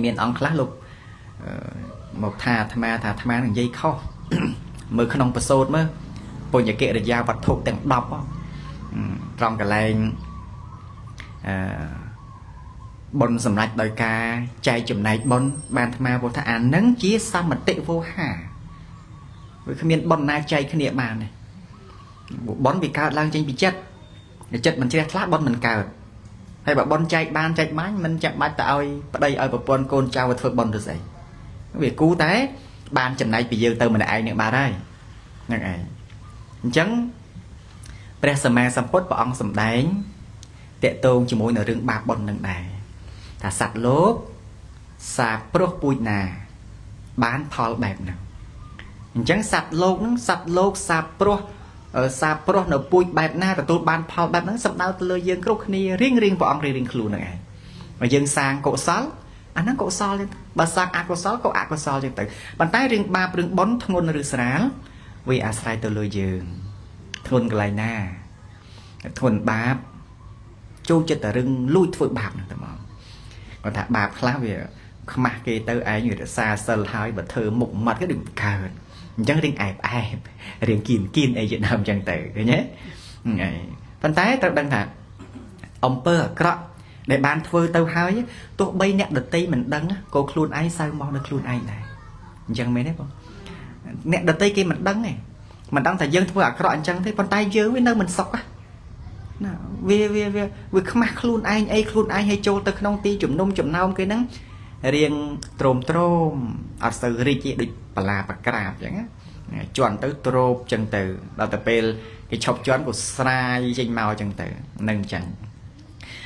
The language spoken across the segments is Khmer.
មានអង្គខ្លះលោកមកថាអាត្មាថាអាត្មានឹងនិយាយខុសមើលក្នុងប្រសូតមើលពុញ្ញកិរិយាវត្ថុទាំង10ត្រង់កន្លែងអឺបុណ្យសម្រេចដោយការចែកចំណែកបុណ្យបានអាត្មាពោលថាអានឹងជាសមតិវោហាវាគ្មានបុណ្យណាចែកគ្នាបានទេបុណ្យវាកើតឡើងចេញពីចិត្តចិត្តមិនជ្រះថ្លាបុណ្យមិនកើតហើយបើបុណ្យចែកបានចែកបាញ់មិនចាំបាច់ទៅឲ្យប្តីឲ្យប្រពន្ធកូនចៅឲ្យធ្វើបុណ្យទៅស្អីវាគូតែបានចំណែកពីយើងទៅម្នាក់ឯងនឹងបាត់ហើយហ្នឹងឯងអញ្ចឹងព្រះសម្មាសម្ពុទ្ធព្រះអង្គសម្ដែងតកតងជាមួយនៅរឿងបាបបុណ្យនឹងដែរថាសត្វលោកសាព្រោះពូជណាបានផលបែបហ្នឹងអញ្ចឹងសត្វលោកហ្នឹងសត្វលោកសាព្រោះនៅពូជបែបណាទទួលបានផលបែបហ្នឹងសំដៅទៅលើយើងគ្រប់គ្នារៀងរៀងព្រះអង្គរៀងរៀងខ្លួនហ្នឹងឯងបើយើងសាងកុសលអាហ្នឹងកុសលទេបើសាងអកុសលក៏អកុសលចឹងទៅប៉ុន្តែរឿងបាបរឿងបុណ្យធ្ងន់ឬស្រាលវាអាស្រ័យទៅលើយើងធ្ងន់កន្លែងណាធ្ងន់បាបចូលចិត្តតែរឿងលួចធ្វើបាបហ្នឹងតែមកគាត់ថាបាបខ្លះវាខ្មាស់គេទៅឯងវារក្សាសិលហើយបើធ្វើមុខមាត់គេដូចកើតអញ្ចឹងរៀងអែបអែបរៀងគៀនគៀនអីជាដើមអញ្ចឹងទៅឃើញទេហ្នឹងឯងប៉ុន្តែត្រូវដឹងថាអំពើអាក្រក់ដែលបានធ្វើទៅហើយទោះបីអ្នកដតីមិនដឹងក៏ខ្លួនឯងសៅមកនៅខ្លួនឯងដែរអញ្ចឹងមែនទេបងអ្នកដតីគេមិនដឹងទេមិនដឹងថាយើងធ្វើអាក្រក់អញ្ចឹងទេប៉ុន្តែយើងវានៅមិនសុខណាវាវាវាវាខ្មាស់ខ្លួនឯងអីខ្លួនឯងឲ្យចូលទៅក្នុងទីជំនុំចំណោមគេហ្នឹងរៀងទ្រោមទ្រោមអត់សូវរីកទេដូចបលាបក្រាបអញ្ចឹងណាជន់ទៅទ្របអញ្ចឹងទៅដល់ទៅពេលគេឈប់ជន់ក៏ស្រាយចេញមកអញ្ចឹងទៅនឹងអញ្ចឹង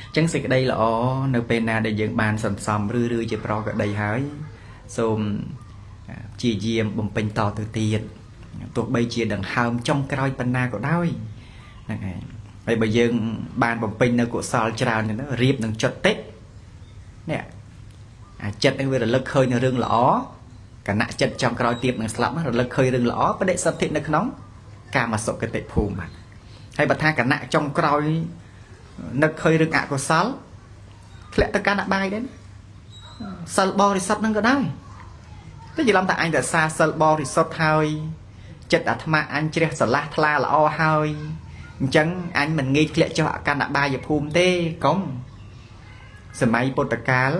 អញ្ចឹងសេចក្តីល្អនៅពេលណាដែលយើងបានសន្សំរឿយៗជាប្រក្តីហើយសូមព្យាយាមបំពេញតទៅទៀតទោះបីជាដង្ហើមចុងក្រោយប៉ុណ្ណាក៏ដោយហ្នឹងឯងហើយបើយើងបានបំពេញនៅកុសលច្រើនទៅរៀបនឹងចិត្តតិនេះអាចិត្តនឹងវារលឹកឃើញនៅរឿងល្អគណៈចិត្តចុងក្រោយទៀតនឹងស្លាប់រលឹកឃើញរឿងល្អបដិសន្ធិនៅក្នុងកាមសុគតិភូមិបាទហើយបើថាគណៈចុងក្រោយនឹកឃើញរឿងអកុសលធ្លាក់ទៅកាន់អបាយដែរសិលបរិសុទ្ធនឹងក៏ដោយតែយល់ថាអញរក្សាសិលបរិសុទ្ធហើយចិត្តអាត្មាអញជ្រះស្រឡះថ្លាល្អហើយអញ្ចឹងអញមិនងាយធ្លាក់ចុះអកណ្ណបាយភូមិទេកុំសម័យពុទ្ធកាល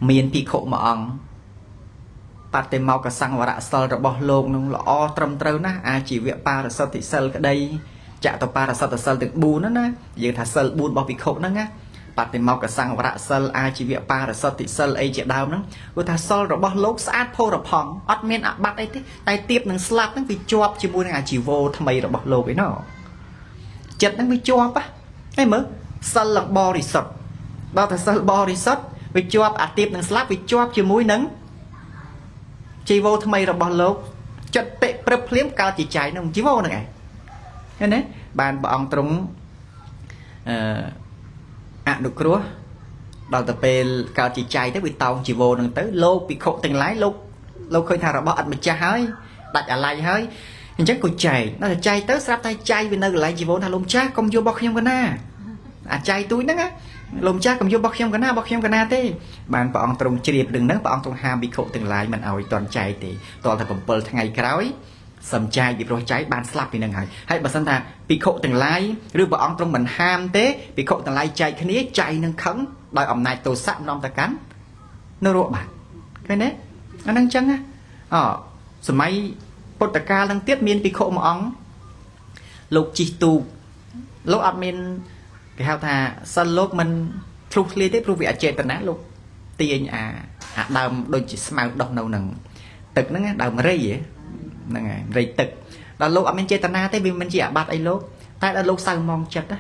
មានភិក្ខុមួយអង្គបតិមកសង្វរៈសិលរបស់លោកនឹងល្អត្រឹមត្រូវណាស់អាជីវៈបារិសុទ្ធិសិលក្តីចតុបារិសុទ្ធិសិលទាំង4ហ្នឹងណាយើងថាសិល4របស់ភិក្ខុហ្នឹងណាបតិមកសង្វរៈសិលអាជីវៈបារិសុទ្ធិសិលអីជាដើមហ្នឹងគឺថាសិលរបស់លោកស្អាតផូរផង់អត់មានអាបត្តិអីទេតែទៀបនឹងស្លាប់ហ្នឹងវាជាប់ជាមួយនឹងអាជីវោថ្មីរបស់លោកឯណោះចិត្តហ្នឹងវាជាប់ហ៎មើលសិលឡើងបរិសុទ្ធដល់តែសិលបរិសុទ្ធវាជាប់អាទៀបនឹងស្លាប់វាជាប់ជាមួយនឹងជីវោថ្មីរបស់លោកចិត្តតិព្រឹបភ្លាមកើតជាចៃក្នុងជីវោហ្នឹងឯងឃើញទេបានព្រះអង្គទ្រង់អនុគ្រោះដល់ទៅពេលកើតជាចៃទៅវាតោងជីវោហ្នឹងទៅលោកភិក្ខុទាំងឡាយលោកឃើញថារបស់អត់ម្ចាស់ហើយដាច់អាល័យហើយអញ្ចឹងក៏ចែកដល់តែចែកទៅស្រាប់តែចៃវានៅកន្លែងជីវោថាលោកម្ចាស់កុំយករបស់ខ្ញុំកណាអាចៃទូចហ្នឹងណាលោកម្ចាស់កុំយករបស់ខ្ញុំកណារបស់ខ្ញុំកណាទេបានព្រះអង្គទ្រង់ជ្រាបរឿងហ្នឹងព្រះអង្គទ្រង់ហាមភិក្ខុទាំងឡាយមិនឲ្យតន់ចែកទេតតែ7ថ្ងៃក្រោយសំចែកពីព្រោះចែកបានស្លាប់ពីនឹងហើយហើយបើសិនថាភិក្ខុទាំងឡាយឬព្រះអង្គទ្រង់មិនហាមទេភិក្ខុទាំងឡាយចែកគ្នាចែកនឹងខឹងដោយអំណាចទោសៈនាំទៅកាន់នរកបាទឃើញទេអាហ្នឹងចឹងណាអសម័យពុទ្ធកាលហ្នឹងទៀតមានភិក្ខុមួយអង្គលោកជិះទូកលោកអត់មានគេហៅថាសិលលោកមិនធ្លុះធ្លាយទេព្រោះវាអចេតនាលោកទាញអាដើមដូចជាស្មៅដុះនៅនឹងទឹកហ្នឹងដើមរៃហ្នឹងហើយរៃទឹកដល់លោកអត់មានចេតនាទេវាមិនជាអាបត្តិអីលោកតែដល់លោកសៅមងចិត្តណា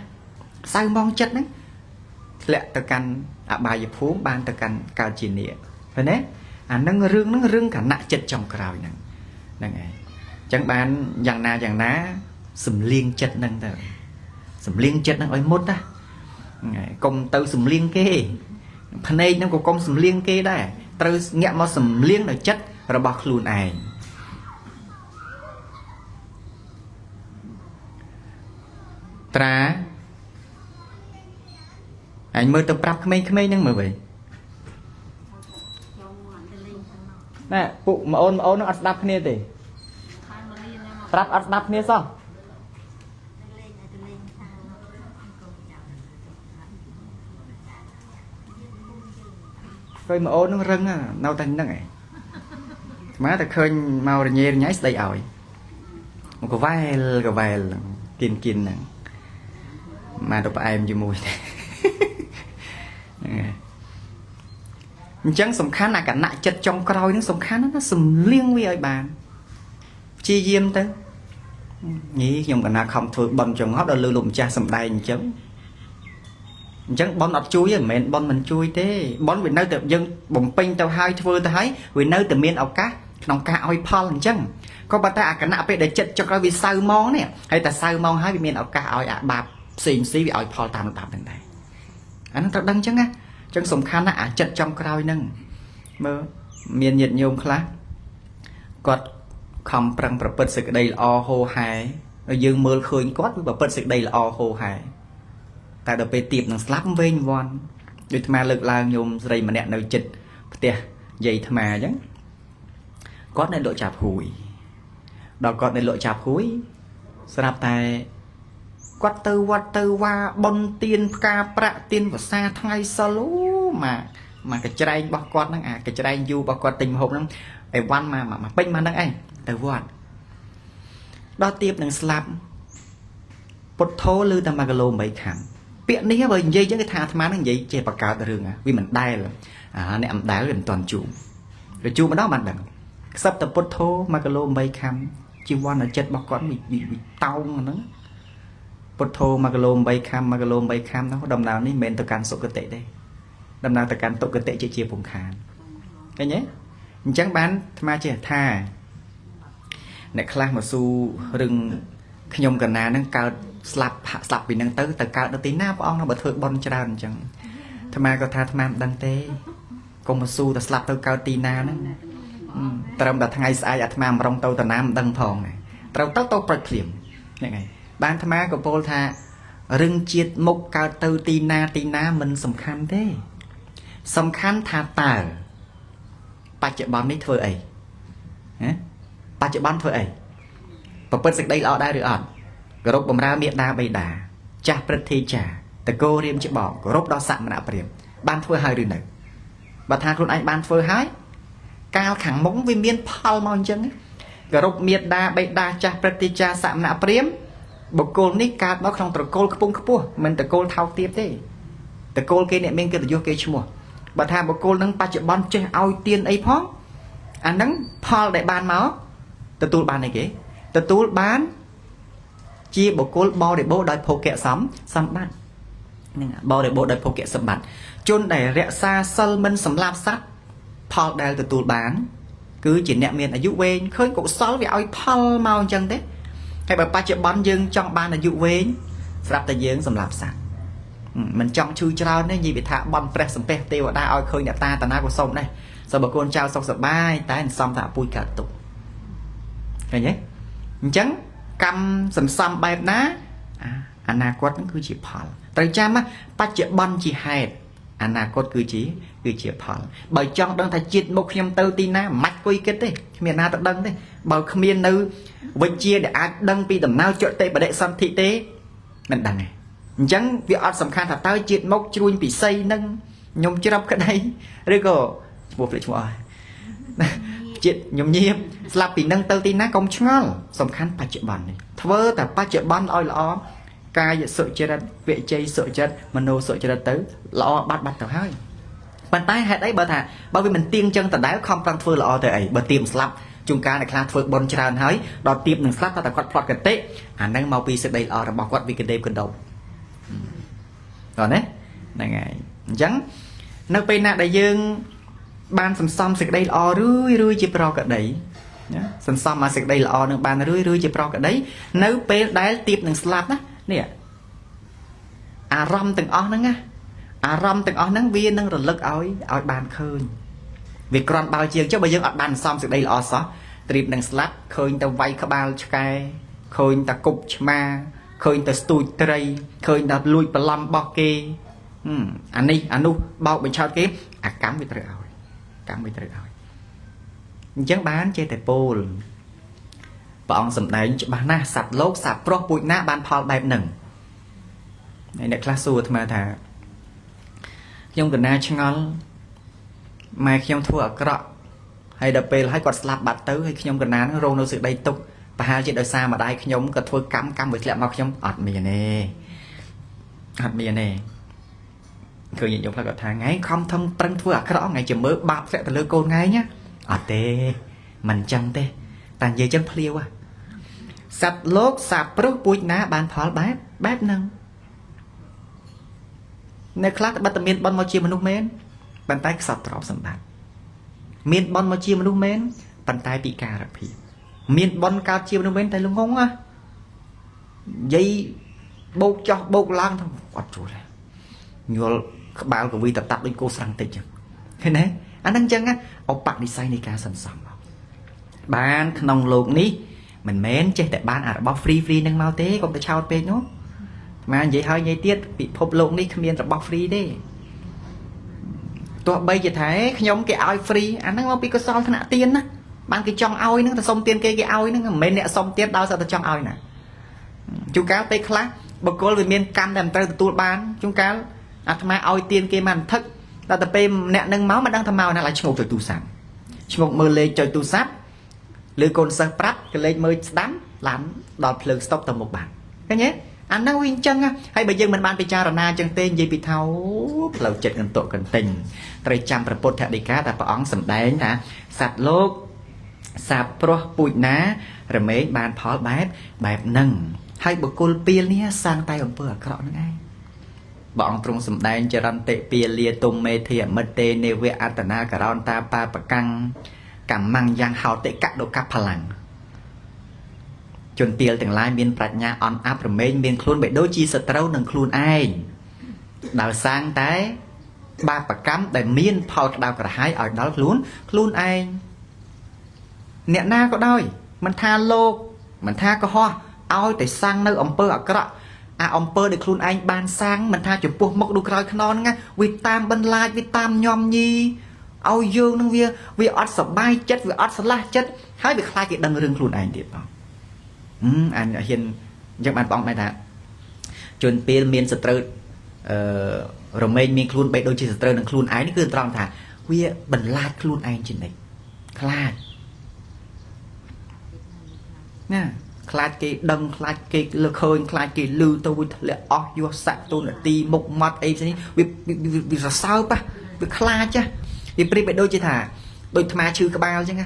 សៅមងចិត្តហ្នឹងធ្លាក់ទៅកាន់អបាយភូមិបានទៅកាន់កើតជានាគឃើញទេអាហ្នឹងរឿងហ្នឹងរឿងគណៈចិត្តចុងក្រោយហ្នឹងហ្នឹងហើយអញ្ចឹងបានយ៉ាងណាយ៉ាងណាសំលៀងចិត្តហ្នឹងទៅសំលៀងចិត្តហ្នឹងឲ្យមុតណាកុំទៅសំលៀងគេភ្នែកហ្នឹងក៏កុំសំលៀងគេដែរត្រូវងាកមកសំលៀងនៅចិត្តរបស់ខ្លួនឯងត្រាអញមើលទៅប្រាប់ក្មេងៗហ្នឹងមើលវិញ ណែពួកប្អូនប្អូននឹងអត់ស្ដាប់គ្នាទេប្រាប់អត់ស្ដាប់គ្នាសោះឃើញប្អូននឹងរឹងនៅតែហ្នឹងឯងស្មានតែឃើញមករញ៉េរញ៉ៃស្ដីឲ្យមកកវែលកវែលគិនគិនហ្នឹងមកទៅផ្អែមជាមួយហ្នឹងហើយអញ្ចឹងសំខាន់អាកណៈចិត្តចុងក្រោយហ្នឹងសំខាន់ណាស់សំលៀងវាឲ្យបានព្យាយាមទៅនេះខ្ញុំកណាខំធ្វើបន់ចង្ហត់ដល់លើលោកម្ចាស់សំដែងអញ្ចឹងអញ្ចឹងបន់អត់ជួយទេមិនមែនបន់មិនជួយទេបន់វានៅតែយើងបំពេញទៅហើយធ្វើទៅហើយវានៅតែមានឱកាសក្នុងការឲ្យផលអញ្ចឹងក៏ប៉ុន្តែអាកណៈពេលដែលចិត្តចុងក្រោយវាសៅម៉ងនេះហើយតែសៅម៉ងហើយវាមានឱកាសឲ្យអាបាបផ្សេងផ្សេងវាឲ្យផលតាមលំដាប់ហ្នឹងដែរអាហ្នឹងត្រូវដឹងអញ្ចឹងណាអញ្ចឹងសំខាន់ណាស់អាចិត្តចុងក្រោយហ្នឹងមើលមានញាតិញោមខ្លះគាត់ខំប្រឹងប្រព្រឹត្តសេចក្តីល្អហូហែហើយយើងមើលឃើញគាត់វាប្រព្រឹត្តសេចក្តីល្អហូហែតែដល់ពេលទៀបនឹងស្លាប់វិញវ័នដូចអាត្មាលើកឡើងញោមស្រីម្នាក់នៅចិត្តផ្ទះយាយអាត្មាអញ្ចឹងគាត់នៅលក់ចាប់ហួយដល់គាត់នៅលក់ចាប់ហួយស្រាប់តែគាត់ទៅវត្តទៅវាបុណ្យទានផ្កាប្រាក់ទានវសាថ្ងៃសិលអូមកមកកច្រែងរបស់គាត់ហ្នឹងអាកច្រែងយូររបស់គាត់ទិញម្ហូបហ្នឹងអីវ៉ាន់មកមកពេញមកហ្នឹងឯងទៅវត្តដល់ទៀបនឹងស្លាប់ពុទ្ធោឮតែ1គីឡូ8ខាំពាក្យនេះបើនិយាយចឹងគេថាអាត្មានឹងនិយាយចេះបង្កើតរឿងវាមិនដែលអាអ្នកមិនដែលវាមិនតាន់ជួបវាជួបម្ដងបានដឹងខ្សឹបតែពុទ្ធោ1គីឡូ8ខាំជីវ័នចិត្តរបស់គាត់វាតោងហ្នឹងពុទ្ធោ1គីឡូ8ខាំ1គីឡូ8ខាំហ្នឹងដំណើរនេះមិនមែនទៅកាន់សុគតិទេដំណើរទៅកាន់ទុគតិជាជាពំខានឃើញទេអញ្ចឹងបានអាត្មាចេះថាអ្នកខ្លះមកស៊ូរឹងខ្ញុំកណានឹងកើតស្លាប់ស្លាប់ពីនឹងទៅទៅកើតនៅទីណាព្រះអង្គបើធ្វើបុណ្យច្រើនអញ្ចឹងអាត្មាក៏ថាអាត្មាមិនដឹងទេកុំមកស៊ូតែស្លាប់ទៅកើតទីណាហ្នឹងត្រឹមតែថ្ងៃស្អែកអាត្មាមិនរងទៅតាណាមិនដឹងផងត្រូវទៅទៅប្រិចភ្លាមហ្នឹងហើយបានអាត្មាក៏ពោលថារឹងជាតិមុខកើតទៅទីណាទីណាមិនសំខាន់ទេសំខាន់ថាតើបច្ចុប្បន្ននេះធ្វើអីហ៎បច្ចុប្បន្នធ្វើអីប្រព្រឹត្តសេចក្តីល្អដែរឬអត់គោរពបម្រើមេដាបៃតាចាស់ព្រឹទ្ធាចារ្យតកោរៀមច្បងគោរពដល់សមណព្រាហ្មណ៍បានធ្វើហើយឬនៅបើថាខ្លួនឯងបានធ្វើហើយកាលខាងមុខវាមានផលមកអញ្ចឹងគោរពមេដាបៃតាចាស់ព្រឹទ្ធាចារ្យសមណព្រាហ្មណ៍បុគ្គលនេះកើតមកក្នុងត្រកូលខ្ពង់ខ្ពស់មិនត្រកូលថោកទាបទេត្រកូលគេអ្នកមានកិត្តិយសគេឈ្មោះបើថាបុគ្គលនឹងបច្ចុប្បន្នចេះឲ្យទានអីផងអាហ្នឹងផលដែលបានមកទទួលបានអីគេទទួលបានជាបុគ្គលបរិបូរណ៍ដោយភោគៈសម្បត្តិហ្នឹងបរិបូរណ៍ដោយភោគៈសម្បត្តិជនដែលរក្សាសិលមិនសម្លាប់សត្វផលដែលទទួលបានគឺជាអ្នកមានអាយុវែងឃើញកុសលវាឲ្យផលមកអញ្ចឹងទេហើយបើបច្ចុប្បន្នយើងចង់បានអាយុវែងស្រាប់តែយើងសម្លាប់សត្វមិនចង់ឈឺច្រើនទេនិយាយវាថាបន់ព្រះសំពះទេវតាឲ្យឃើញអ្នកតាតាណាក៏សុំដែរសូមបើកូនចៅសុខសប្បាយតែមិនសមថាអពុយកើតទុកឃើញទេអញ្ចឹងកម្មសន្សំបែបណាអនាគតហ្នឹងគឺជាផលត្រូវចាំបច្ចុប្បន្នជាហេតុអនាគតគឺជាផលបើចង់ដឹងថាជាតិមុខខ្ញុំទៅទីណាមិនបាច់គុយគិតទេគ្មានណាទៅដឹងទេបើគ្មាននៅវិជ្ជាដែលអាចដឹងពីដំណើរចតិបដិសន្ធិទេមិនដឹងទេអញ្ចឹងវាអត់សំខាន់ថាតើជាតិមុខជ្រួញពិសីនឹងខ្ញុំច្រាប់ក្តីឬក៏ឈ្មោះភ្លេចឈ្មោះអស់ជាតិខ្ញុំញៀបស្លាប់ពីនឹងទៅទីណាកុំឆ្ងល់សំខាន់បច្ចុប្បន្ននេះធ្វើតែបច្ចុប្បន្នឲ្យល្អកាយសុចរិតវិជ័យសុចរិតមโนសុចរិតទៅល្អបាត់បាត់ទៅហើយប៉ុន្តែហេតុអីបើថាបើវាមិនទៀងចឹងដដែលខំប្រឹងធ្វើល្អទៅអីបើទៀមស្លាប់ជួនកាលអ្នកខ្លះធ្វើបុណ្យច្រើនហើយដល់ទៀបនឹងស្លាប់តែគាត់ផ្្លាត់កតិអាហ្នឹងមកពីសេចក្តីល្អរបស់គាត់វាកដេបកណ្ដប់តោះណាហ្នឹងហើយអញ្ចឹងនៅពេលណាដែលយើងបានសន្សំសេចក្តីល្អរឿយរឿយជាប្រក្តីណាសន្សំមកសេចក្តីល្អនឹងបានរឿយរឿយជាប្រក្តីនៅពេលដែលទៀបនឹងស្លាប់ណានេះអារម្មណ៍ទាំងអស់ហ្នឹងណាអារម្មណ៍ទាំងអស់ហ្នឹងវានឹងរលឹកឲ្យបានឃើញវាគ្រាន់បើជាងចុះបើយើងអត់បានសំសេចក្តីល្អសោះត្រៀបនឹងស្លាប់ឃើញតែវាយក្បាលឆ្កែឃើញតែគប់ឆ្មាឃើញតែស្ទូចត្រីឃើញតែលួចបន្លំបោះគេអានេះអានោះបោកបញ្ឆោតគេអាកម្មវាត្រូវឲ្យកម្មវាត្រូវឲ្យ អញ្ចឹងបានចេះតែពោលព្រះអង្គសម្ដែងច្បាស់ណាស់សត្វលោកសត្វប្រុសពូជណាបានផលបែបហ្នឹងហើយអ្នកខ្លះសួរអាត្មាថាខ្ញុំកណាឆ្ងល់ម៉ែខ្ញុំធ្វើអាក្រក់ហើយដល់ពេលហើយគាត់ស្លាប់បាត់ទៅហើយខ្ញុំកណានឹងរងនៅសេចក្តីទុក្ខប្រហែលជាដោយសារម្ដាយខ្ញុំក៏ធ្វើកម្មកម្មមួយធ្លាក់មកខ្ញុំអត់មានទេអត់មានទេឃើញញាតិញោមខ្លះគាត់ថាថ្ងៃខំធំប្រឹងធ្វើអាក្រក់ថ្ងៃជាមើលបាបធ្លាក់ទៅលើកូនថ្ងៃណាអត់ទេមិនចឹងទេតែនិយាយចឹងភ្លាវសត្វលោកសត្វប្រុសពូជណាបានផលបែបបែបហ្នឹងអ្នកខ្លះត្បិតតែមានបន់មកជាមនុស្សមែនប៉ុន្តែខ្សត់ទ្រព្យសម្បត្តិមានបន់មកជាមនុស្សមែនប៉ុន្តែពិការភាពមានបន់កើតជាមនុស្សមែនតែល្ងងណានិយាយបោកចោះបោកឡើងទៅអត់ជួលញល់ក្បាលកវីតតាប់ដូចគោស្រាំងតិចចឹងឃើញទេអាហ្នឹងចឹងណាឧបនិស្ស័យនៃការសន្សំមកបានក្នុងលោកនេះមិនមែនចេះតែបានអារបស់ free free នឹងមកទេកុំទៅឆោតពេកនោះអានិយាយហើយនិយាយទៀតពិភពលោកនេះគ្មានរបស់ free ទេទោះបីជាថាខ្ញុំគេឲ្យ free អាហ្នឹងមកពីកុសលថ្នាក់ទានណាបានគេចង់ឲ្យហ្នឹងតែសុំទានគេគេឲ្យហ្នឹងមិនមែនអ្នកសុំទានដោយសារតែចង់ឲ្យណាជួនកាលពេលខ្លះបុគ្គលវាមានកម្មដែលមិនត្រូវទទួលបានជួនកាលអាត្មាឲ្យទានគេមកអន្ធឹកដល់ទៅពេលអ្នកនឹងមកមិនដឹងថាមកណាឡើយឈ្ងោកចុចទូរស័ព្ទឈ្ងោកមើលលេខចុចទូរស័ព្ទឬកូនសិស្សប្រាប់ក៏លេខមើលស្ដាំឡានដល់ភ្លើងស្តុបទៅមុខបានឃើញទេអាហ្នឹងវាអញ្ចឹងហើយបើយើងមិនបានពិចារណាអញ្ចឹងទេនិយាយពីថាផ្លូវចិត្តកន្ទក់កន្ទិញត្រូវចាំព្រះពុទ្ធដីកាតែព្រះអង្គសម្ដែងថាសត្វលោកសាបព្រោះពូជណារមែងបានផលបែបបែបហ្នឹងហើយបុគ្គលពៀលនេះសាងតែអំពើអាក្រក់ហ្នឹងឯងព្រះអង្គទ្រង់សម្ដែងចរន្តិពាលាទុំមេធិអមិតទេនេវៈអត្តនាករោនតាបាបកាំងកម្មੰយ៉ាងហោតិកដុកផលាំងជនទាលទាំងឡាយមានប្រាជ្ញាអន់អាប់រមែងមានខ្លួនបីដូចជាសត្រូវនឹងខ្លួនឯងដោយសាងតែបាបកម្មដែលមានផលក្តៅក្រហាយឲ្យដល់ខ្លួនខ្លួនឯងអ្នកណាក៏ដោយមិនថាលោកមិនថាកុហកឲ្យតែសាងនៅអំពើអាក្រក់អាអំពើដែលខ្លួនឯងបានសាងមិនថាចំពោះមុខឬក្រោយខ្នងហ្នឹងវាតាមបន្លាចវាតាមញោមញីឲ្យយើងនឹងវាអត់សប្បាយចិត្តវាអត់ស្រឡះចិត្តហើយវាខ្លាចគេដឹងរឿងខ្លួនឯងទៀតបងអញហ៊ានអញ្ចឹងបានបងដែរថាជនពេលមានសត្រូវរមែងមានខ្លួនបីដូចជាសត្រូវនឹងខ្លួនឯងនេះគឺត្រង់ថាវាបន្លាចខ្លួនឯងជានិច្ចខ្លាចណាខ្លាចគេដឹងខ្លាចគេលើឃើញខ្លាចគេលឺទៅវាធ្លាក់អស់យោស័កទូនាទីមុខមាត់អីផ្សេងវាវាសរសើបវាខ្លាចវាប្រៀបបីដូចជាថាដូចថ្មឈឺក្បាលអញ្ចឹង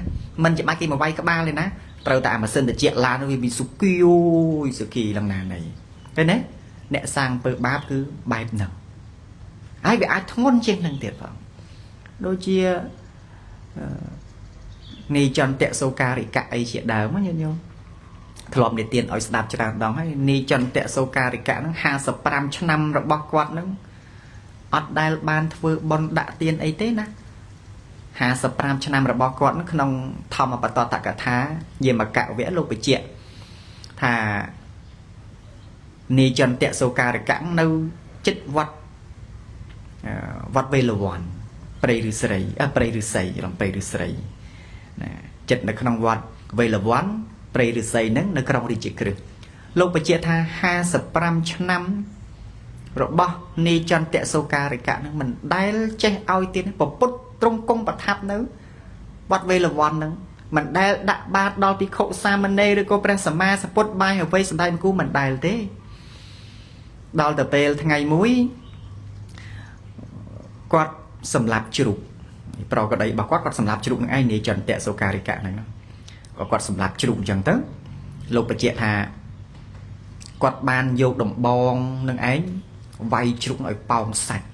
មិនច្បាស់គេមកវាយក្បាលទេណាត្រូវតែអាម៉ាស៊ីនត្រជាក់ឡានវាមានសុគីអូយសុគីឡើងណាណីឃើញទេអ្នកសាងអំពើបាបគឺបែបហ្នឹងហើយវាអាចធ្ងន់ជាងហ្នឹងទៀតបងដូចជានីចន្ទៈសូការិកៈអីជាដើមញាតិញោមធ្លាប់និទានឲ្យស្ដាប់ច្រើនដងហើយនីចន្ទៈសូការិកៈហ្នឹង55ឆ្នាំរបស់គាត់ហ្នឹងអត់ដែលបានធ្វើបុណ្យដាក់ទានអីទេណា55ឆ្នាំរបស់គាត់ក្នុងធម្មបតតកថាយាមកវៈលោកបញ្ជាក់ថានីចន្ទៈសូការិកៈនៅចិត្តវត្តវត្តវេលវ័នព្រៃឫស្សីព្រៃឫស្សីរំព្រៃឫស្សីណាចិត្តនៅក្នុងវត្តវេលវ័នព្រៃឫស្សីហ្នឹងនៅក្រុងរាជក្រឹសលោកបញ្ជាក់ថា55ឆ្នាំរបស់នីចន្ទៈសូការិកៈហ្នឹងមិនដែលចេះឲ្យទៀតពពុទ្ធទ្រង់គង់ប្រថាប់នៅវត្តវេលវ័នហ្នឹងមិនដែលដាក់បាតដល់ភិក្ខុសាមណេរឬក៏ព្រះសម្មាសម្ពុទ្ធបាយអ្វីសម្ដែងគូមិនដែលទេដល់ទៅពេលថ្ងៃមួយគាត់សម្លាប់ជ្រូកប្រកដីរបស់គាត់គាត់សម្លាប់ជ្រូកនឹងឯងនីចន្ទៈសូការិកៈហ្នឹងក៏គាត់សម្លាប់ជ្រូកអញ្ចឹងទៅលោកបញ្ជាក់ថាគាត់បានយកដំបងនឹងឯងវាយជ្រូកឲ្យប៉ោងសាច់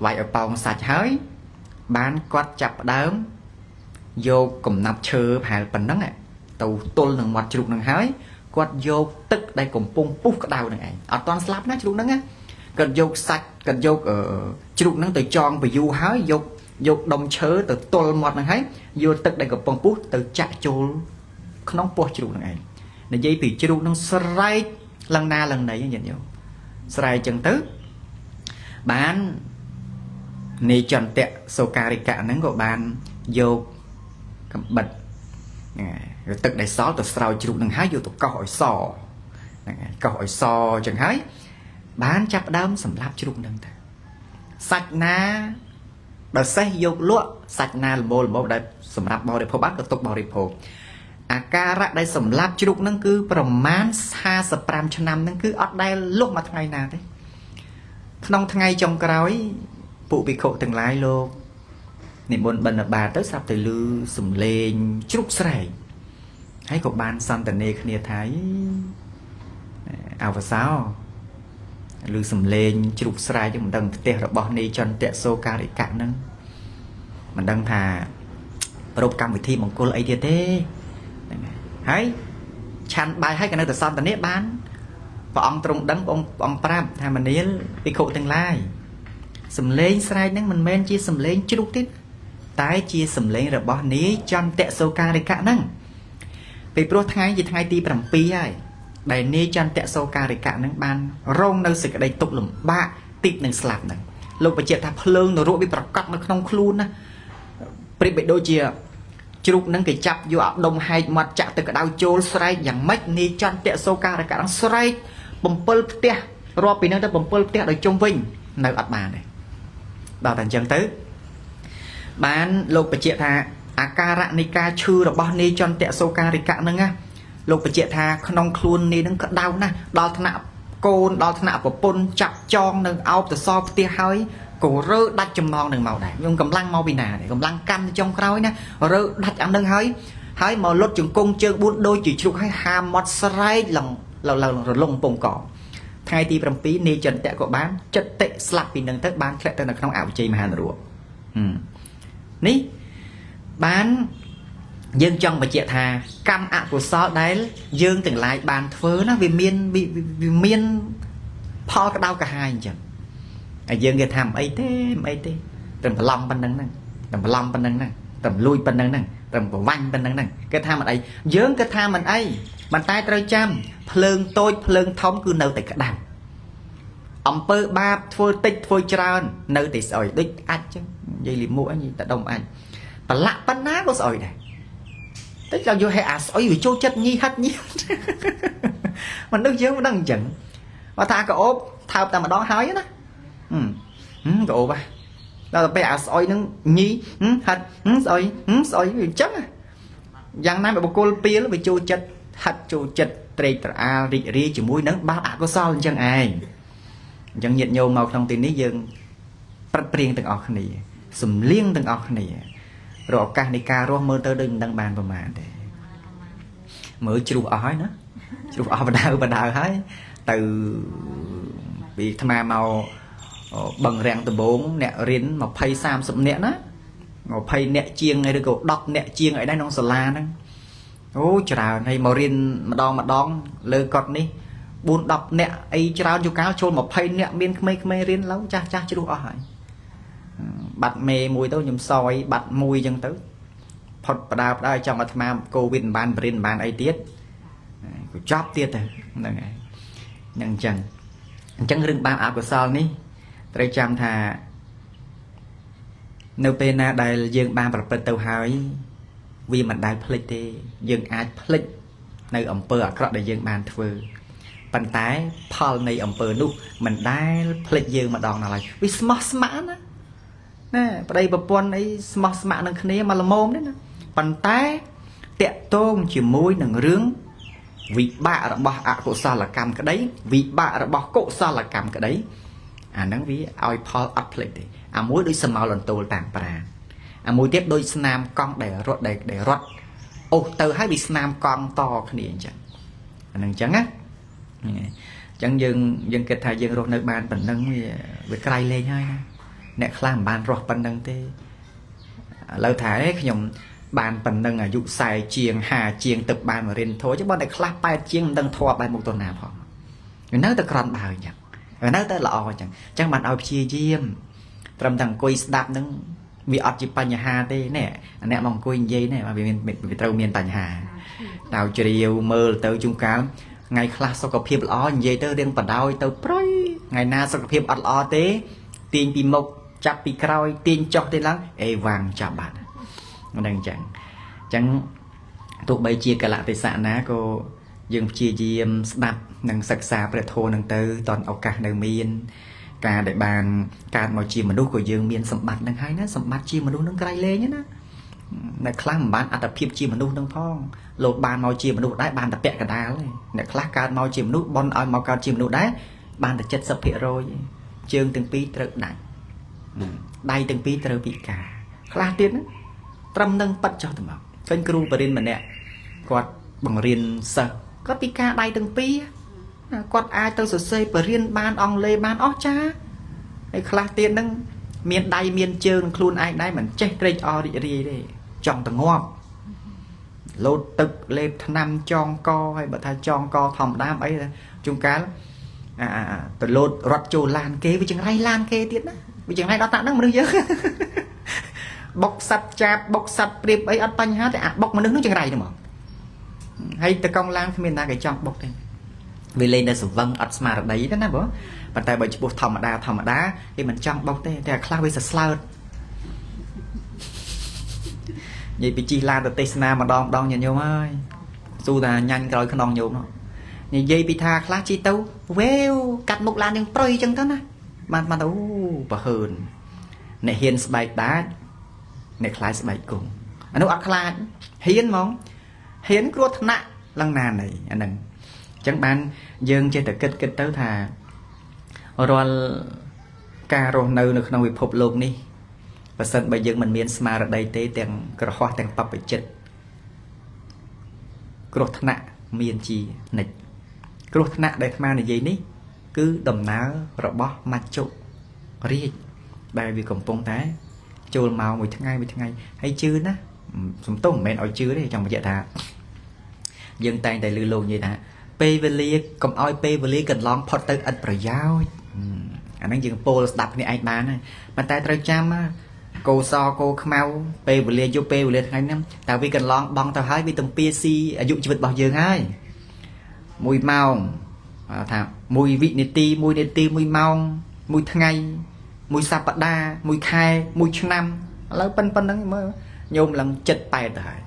វាយឲ្យប៉ោងសាច់ហើយបានគាត់ចាប់ផ្ដើមយកកំណាប់ឈើប្រហែលប៉ុណ្ណឹងទៅទល់នឹងមាត់ជ្រូកនឹងហើយគាត់យកទឹកដែលកំពុងពុះក្តៅនឹងឯងអត់ទាន់ស្លាប់ណាជ្រូកហ្នឹងណាគាត់យកសាច់គាត់យកជ្រូកហ្នឹងទៅចងពយូហើយយកដុំឈើទៅទល់មាត់ហ្នឹងហើយយកទឹកដែលកំពុងពុះទៅចាក់ចូលក្នុងពោះជ្រូកហ្នឹងឯងនិយាយពីជ្រូកហ្នឹងស្រែកឡើងណាឡើងណីញាតិញោមស្រែកចឹងទៅបាននីចន្ទៈសូការិកៈហ្នឹងក៏បានយក កំបិតហ្នឹងហើយទឹកដែលសល់ទៅស្រោចជ្រូកនឹងហើយយកទៅកោសឲ្យសហ្នឹងហើយកោសឲ្យសអញ្ចឹងហើយបានចាប់ដើមសម្លាប់ជ្រូកនឹងទៅសាច់ណាដល់សេះយកលក់សាច់ណាល្មមដែលសម្រាប់បរិភោគបានក៏ទុកបរិភោគអាការៈដែលសម្លាប់ជ្រូកនឹងគឺប្រមាណ55ឆ្នាំនឹងគឺអត់ដែលលុះមួយថ្ងៃណាទេក្នុងថ្ងៃចុងក្រោយពួកភិក្ខុទាំងឡាយលោកនិមន្តបិណ្ឌបាតទៅស្រាប់តែឮសំឡេងជ្រូកស្រែកហើយក៏បានសន្ទនាគ្នាថាអវសោឮសំឡេងជ្រូកស្រែកមិនដឹងផ្ទះរបស់នាយចន្ទៈសូការិកៈហ្នឹងមិនដឹងថាប្រពកម្មវិធីមង្គលអីទៀតទេហ្នឹងហើយឆាន់បាយហើយក៏នៅតែសន្ទនាបានព្រះអង្គទ្រង់ដឹងព្រះអង្គប្រាប់ថាមនាលភិក្ខុទាំងឡាយសំឡេងស្រែកហ្នឹងមិនមែនជាសំឡេងជ្រូកទេតែជាសំឡេងរបស់នាយចន្ទៈសូការិកៈហ្នឹងពីព្រោះថ្ងៃជាថ្ងៃទី7ហើយដែលនាយចន្ទៈសូការិកៈហ្នឹងបានរងនៅសេចក្តីទុក្ខលំបាកទីបនឹងស្លាប់ហ្នឹងលោកបញ្ជាក់ថាភ្លើងនរកវាប្រកាសនៅក្នុងខ្លួនណាប្រៀបបីដូចជាជ្រូកហ្នឹងគេចាប់យកអាដុំហែកមាត់ចាក់ទៅក្តៅចូលស្រែកយ៉ាងម៉េចនាយចន្ទៈសូការិកៈហ្នឹងស្រែក7ផ្ទះរាប់ពីហ្នឹងទៅ7ផ្ទះដោយជុំវិញនៅអត់បានទេដល់តែអញ្ចឹងទៅបានលោកបញ្ជាក់ថាអាការៈនៃការឈឺរបស់នាយចន្ទៈសូការិកៈហ្នឹងណាលោកបញ្ជាក់ថាក្នុងខ្លួននាយហ្នឹងក្តៅណាស់ដល់ថ្នាក់កូនដល់ថ្នាក់ប្រពន្ធចាប់ចងនៅអោបទៅសល់ផ្ទះហើយក៏រើដាច់ចំណងនឹងមកដែរខ្ញុំកម្លាំងមកពីណាទេកម្លាំងកម្មចុងក្រោយណារើដាច់អានឹងហើយហើយមកលុតជង្គង់ជើង4ដូចជាជ្រូកហើយហាមាត់ស្រែកឡើងឡើងរលងពងកថ្ងៃទី7នាយចន្ទៈក៏បានចិត្តតិស្លាប់ពីនឹងទៅបានធ្លាក់ទៅនៅក្នុងអវិជ័យមហានរកនេះបានយើងចង់បញ្ជាក់ថាកម្មអកុសលដែលយើងទាំងឡាយបានធ្វើណាវាមានផលក្តៅក្រហាយអញ្ចឹងហើយយើងគេថាមិនអីទេមិនអីទេត្រឹមប្រឡំប៉ុណ្្នឹងហ្នឹងត្រឹមប្រឡំប៉ុណ្្នឹងហ្នឹងត្រឹមលួចប៉ុណ្្នឹងហ្នឹងត្រឹមប្រវាញ់ប៉ុណ្្នឹងហ្នឹងគេថាមិនអីយើងគេថាមិនអីប៉ុន្តែត្រូវចាំភ្លើងតូចភ្លើងធំគឺនៅតែក្តៅអំពើបាបធ្វើតិចធ្វើច្រើននៅតែស្អុយដូចអាចចឹងនិយាយលិមួកនិយាយតែដុំអាចប្រឡាក់ប៉ុណ្ណាក៏ស្អុយដែរតែចង់យកហេអាស្អុយវាចូលចិត្តញីហិតញីមនុស្សយើងមិនដឹងអញ្ចឹងបើថាកោបថើបតែម្ដងហើយណាកោបដល់ទៅពេលអាស្អុយនឹងញីហិតស្អុយស្អុយវាអញ្ចឹងយ៉ាងណាបុគ្គលពីលវាចូលចិត្តហិតចូលចិត្តត្រេកត្រអាលរីករាយជាមួយនឹងបាបអកុសលអញ្ចឹងឯងអញ្ចឹងញាតិញោមមកក្នុងទីនេះយើងប្រឹតព្រៀងទាំងអស់គ្នាសំលៀងទាំងអស់គ្នារកឱកាសនៃការរស់មើលទៅដូចមិនដឹងបានប្រមាណទេមើលជ្រុះអស់ហើយណាជ្រុះអស់បដៅបដៅហើយទៅពីអាត្មាមកបឹងរាំងដំបងអ្នករៀន20 30នាក់ណា20នាក់ជាងឬក៏10នាក់ជាងអីដែរក្នុងសាលាហ្នឹងអូច្រើនហើយមករៀនម្ដងម្ដងលើកត់នេះ4 10នាក់អីច្រើនយូរកាលចូល20នាក់មានក្មេងៗរៀនឡូវចាស់ចាស់ជ្រុះអស់ហើយបាត់មេមួយទៅខ្ញុំសយបាត់មួយអញ្ចឹងទៅផុតបដាបដាចង់អាត្មាកូវីដមិនបានបរិញ្ញាមិនបានអីទៀតក៏ចប់ទៀតទៅហ្នឹងហើយហ្នឹងអញ្ចឹងអញ្ចឹងរឿងបាបអកុសលនេះត្រូវចាំថានៅពេលណាដែលយើងបានប្រព្រឹត្តទៅហើយវាមិនដែលភ្លេចទេយើងអាចភ្លេចនៅអំពើអាក្រក់ដែលយើងបានធ្វើប៉ុន្តែផលនៃអំពើនោះមិនដែលភ្លេចយើងម្ដងណាឡើយវាស្មោះស្ម័គ្រណាណាប្តីប្រពន្ធអីស្មោះស្ម័គ្រនឹងគ្នាមកល្មមទេណាប៉ុន្តែតាក់ទងជាមួយនឹងរឿងវិបាករបស់អកុសលកម្មក្តីវិបាករបស់កុសលកម្មក្តីអាហ្នឹងវាឲ្យផលអត់ភ្លេចទេអាមួយដូចសមោលអន្ទោលតាមប្រាណអាមួយទៀតដូចស្នាមកង់ដែលរត់ដែលរត់អូសទៅហើយវាស្នាមកង់តគ្នាអញ្ចឹងអាហ្នឹងអញ្ចឹងណាអញ្ចឹងយើងគិតថាយើងរស់នៅបានប៉ុណ្ណឹងវាក្រៃលែងហើយណាអ្នកខ្លះមិនបានរស់ប៉ុណ្ណឹងទេឥឡូវថាខ្ញុំបានប៉ុណ្ណឹងអាយុ40ជាង50ជាងទៅបានមករៀនធម៌ចុះបើអ្នកខ្លះ80ជាងមិនដឹងធម៌បែបមុខទៅណាផងវានៅតែក្រន់បើអញ្ចឹងវានៅតែល្អអញ្ចឹងអញ្ចឹងបានឲ្យព្យាយាមត្រឹមតែអង្គុយស្ដាប់ហ្នឹងវាអត់ជាបញ្ហាទេនេះអ្នកមកអង្គុយនិយាយនេះវាមានវាត្រូវមានបញ្ហាតៅជ្រាវមើលទៅជួនកាលថ្ងៃខ្លះសុខភាពល្អនិយាយទៅរៀងបដ ாய் ទៅប្រយថ្ងៃណាសុខភាពអត់ល្អទេទាញពីមុខចាប់ពីក្រោយទាញចុះទេឡើងអេវ៉ាំងចាប់បាត់ហ្នឹងអញ្ចឹង ចឹងទោះបីជាកលៈទេសៈណាក៏យើងព្យាយាមស្ដាប់និងសិក្សាព្រះធម៌នឹងទៅតន់ឱកាសនៅមានការដែលបានកើតមកជាមនុស្សក៏យើងមានសម្បត្តិនឹងហើយណាសម្បត្តិជាមនុស្សនឹងក្រៃលែងណាអ្នកខ្លះមិនបានអត្តភាពជាមនុស្សនឹងផងលោកបានមកជាមនុស្សដែរបានតែពាក់កណ្ដាលទេអ្នកខ្លះកើតមកជាមនុស្សបនឲ្យមកកើតជាមនុស្សដែរបានតែ 70% ជើងទាំងពីរត្រូវដាច់ដៃទាំងពីរត្រូវពិការខ្លះទៀតណាត្រឹមនឹងប៉ិតចុះទៅមកឃើញគ្រូបរិញ្ញាម្នាក់គាត់បង្រៀនសិស្សគាត់ពិការដៃទាំងពីរគាត់អាចទៅសរសេរបរិញ្ញាបានអង់គ្លេសបានអស់ចាហើយខ្លះទៀតហ្នឹងមានដៃមានជើងនឹងខ្លួនឯងដែរមិនចេះត្រេកអររីករាយទេចង់ទៅងាប់លោតទឹកលេបថ្នាំចងកហើយបើថាចងកធម្មតាអីជួនកាលអាទៅលោតរត់ចូលឡានគេវាចង្រៃឡានគេទៀតណាវាចង្រៃដល់តាក់ហ្នឹងមនុស្សយើងបុកសัตว์ចាបបុកសัตว์ព្រៀបអីអត់បញ្ហាទេអាបុកមនុស្សហ្នឹងចង្រៃហ្នឹងហ្មងហើយតកង់ឡានគ្មានណាគេចង់បុកទេវាលេងតែសវឹងអត់ស្មារតីទេណាបងប៉ុន្តែបើចំពោះធម្មតាធម្មតាគេមិនចង់បុកទេតែខ្លះវាសស្លើតនិយាយពីជិះឡានទៅទេសនាម្ដងម្ដងញាតិញោមអើយស៊ូតាញ៉ាញ់ក្រោយខ្នងញោមនោះនិយាយពីថាខ្លះជិះទៅវេវកាត់មុខឡាននឹងប្រុយចឹងទៅណាបានបានទៅអូប្រហើនអ្នកហ៊ានស្បែកដាច់អ្នកខ្លាចស្បែកគង់អានោះអត់ខ្លាចហ៊ានហ្មងហ៊ានគ្រោះថ្នាក់ឡើងណាណីអាហ្នឹងអញ្ចឹងបានយើងចេះតែគិតទៅថារាល់ការរស់នៅនៅក្នុងពិភពលោកនេះបើសិនបើយើងមិនមានស្មារតីទេទាំងក្រហោះទាំងបព្វជិតគ្រោះថ្នាក់មានជានិច្ចគ្រោះថ្នាក់ដែលអាត្មានិយាយនេះគឺដំណើររបស់មច្ចុរាជដែលវាកំពុងតែចូលមកមួយថ្ងៃមួយថ្ងៃហើយជឿណាសំទោសមិនមែនឲ្យជឿទេចង់បញ្ជាក់ថាយើងតែងតែឮលោកនិយាយថាពេលវេលាកុំឲ្យពេលវេលាកន្លងផុតទៅឥតប្រយោជន៍អាហ្នឹងយើងពោលស្ដាប់គ្នាឯងបានហើយប៉ុន្តែត្រូវចាំកោសកោខ្មៅពេលវេលាយប់ពេលវេលាថ្ងៃហ្នឹងតែវាកន្លងបងទៅហើយវាទំពាស៊ីអាយុជីវិតរបស់យើងហើយ1ម៉ោងថា1វិនាទី1នាទី1ម៉ោងមួយថ្ងៃមួយសប្តាហ៍មួយខែមួយឆ្នាំឥឡូវប៉ុណ្្នឹងមើលញោមឡើង7 8ទៅហើយ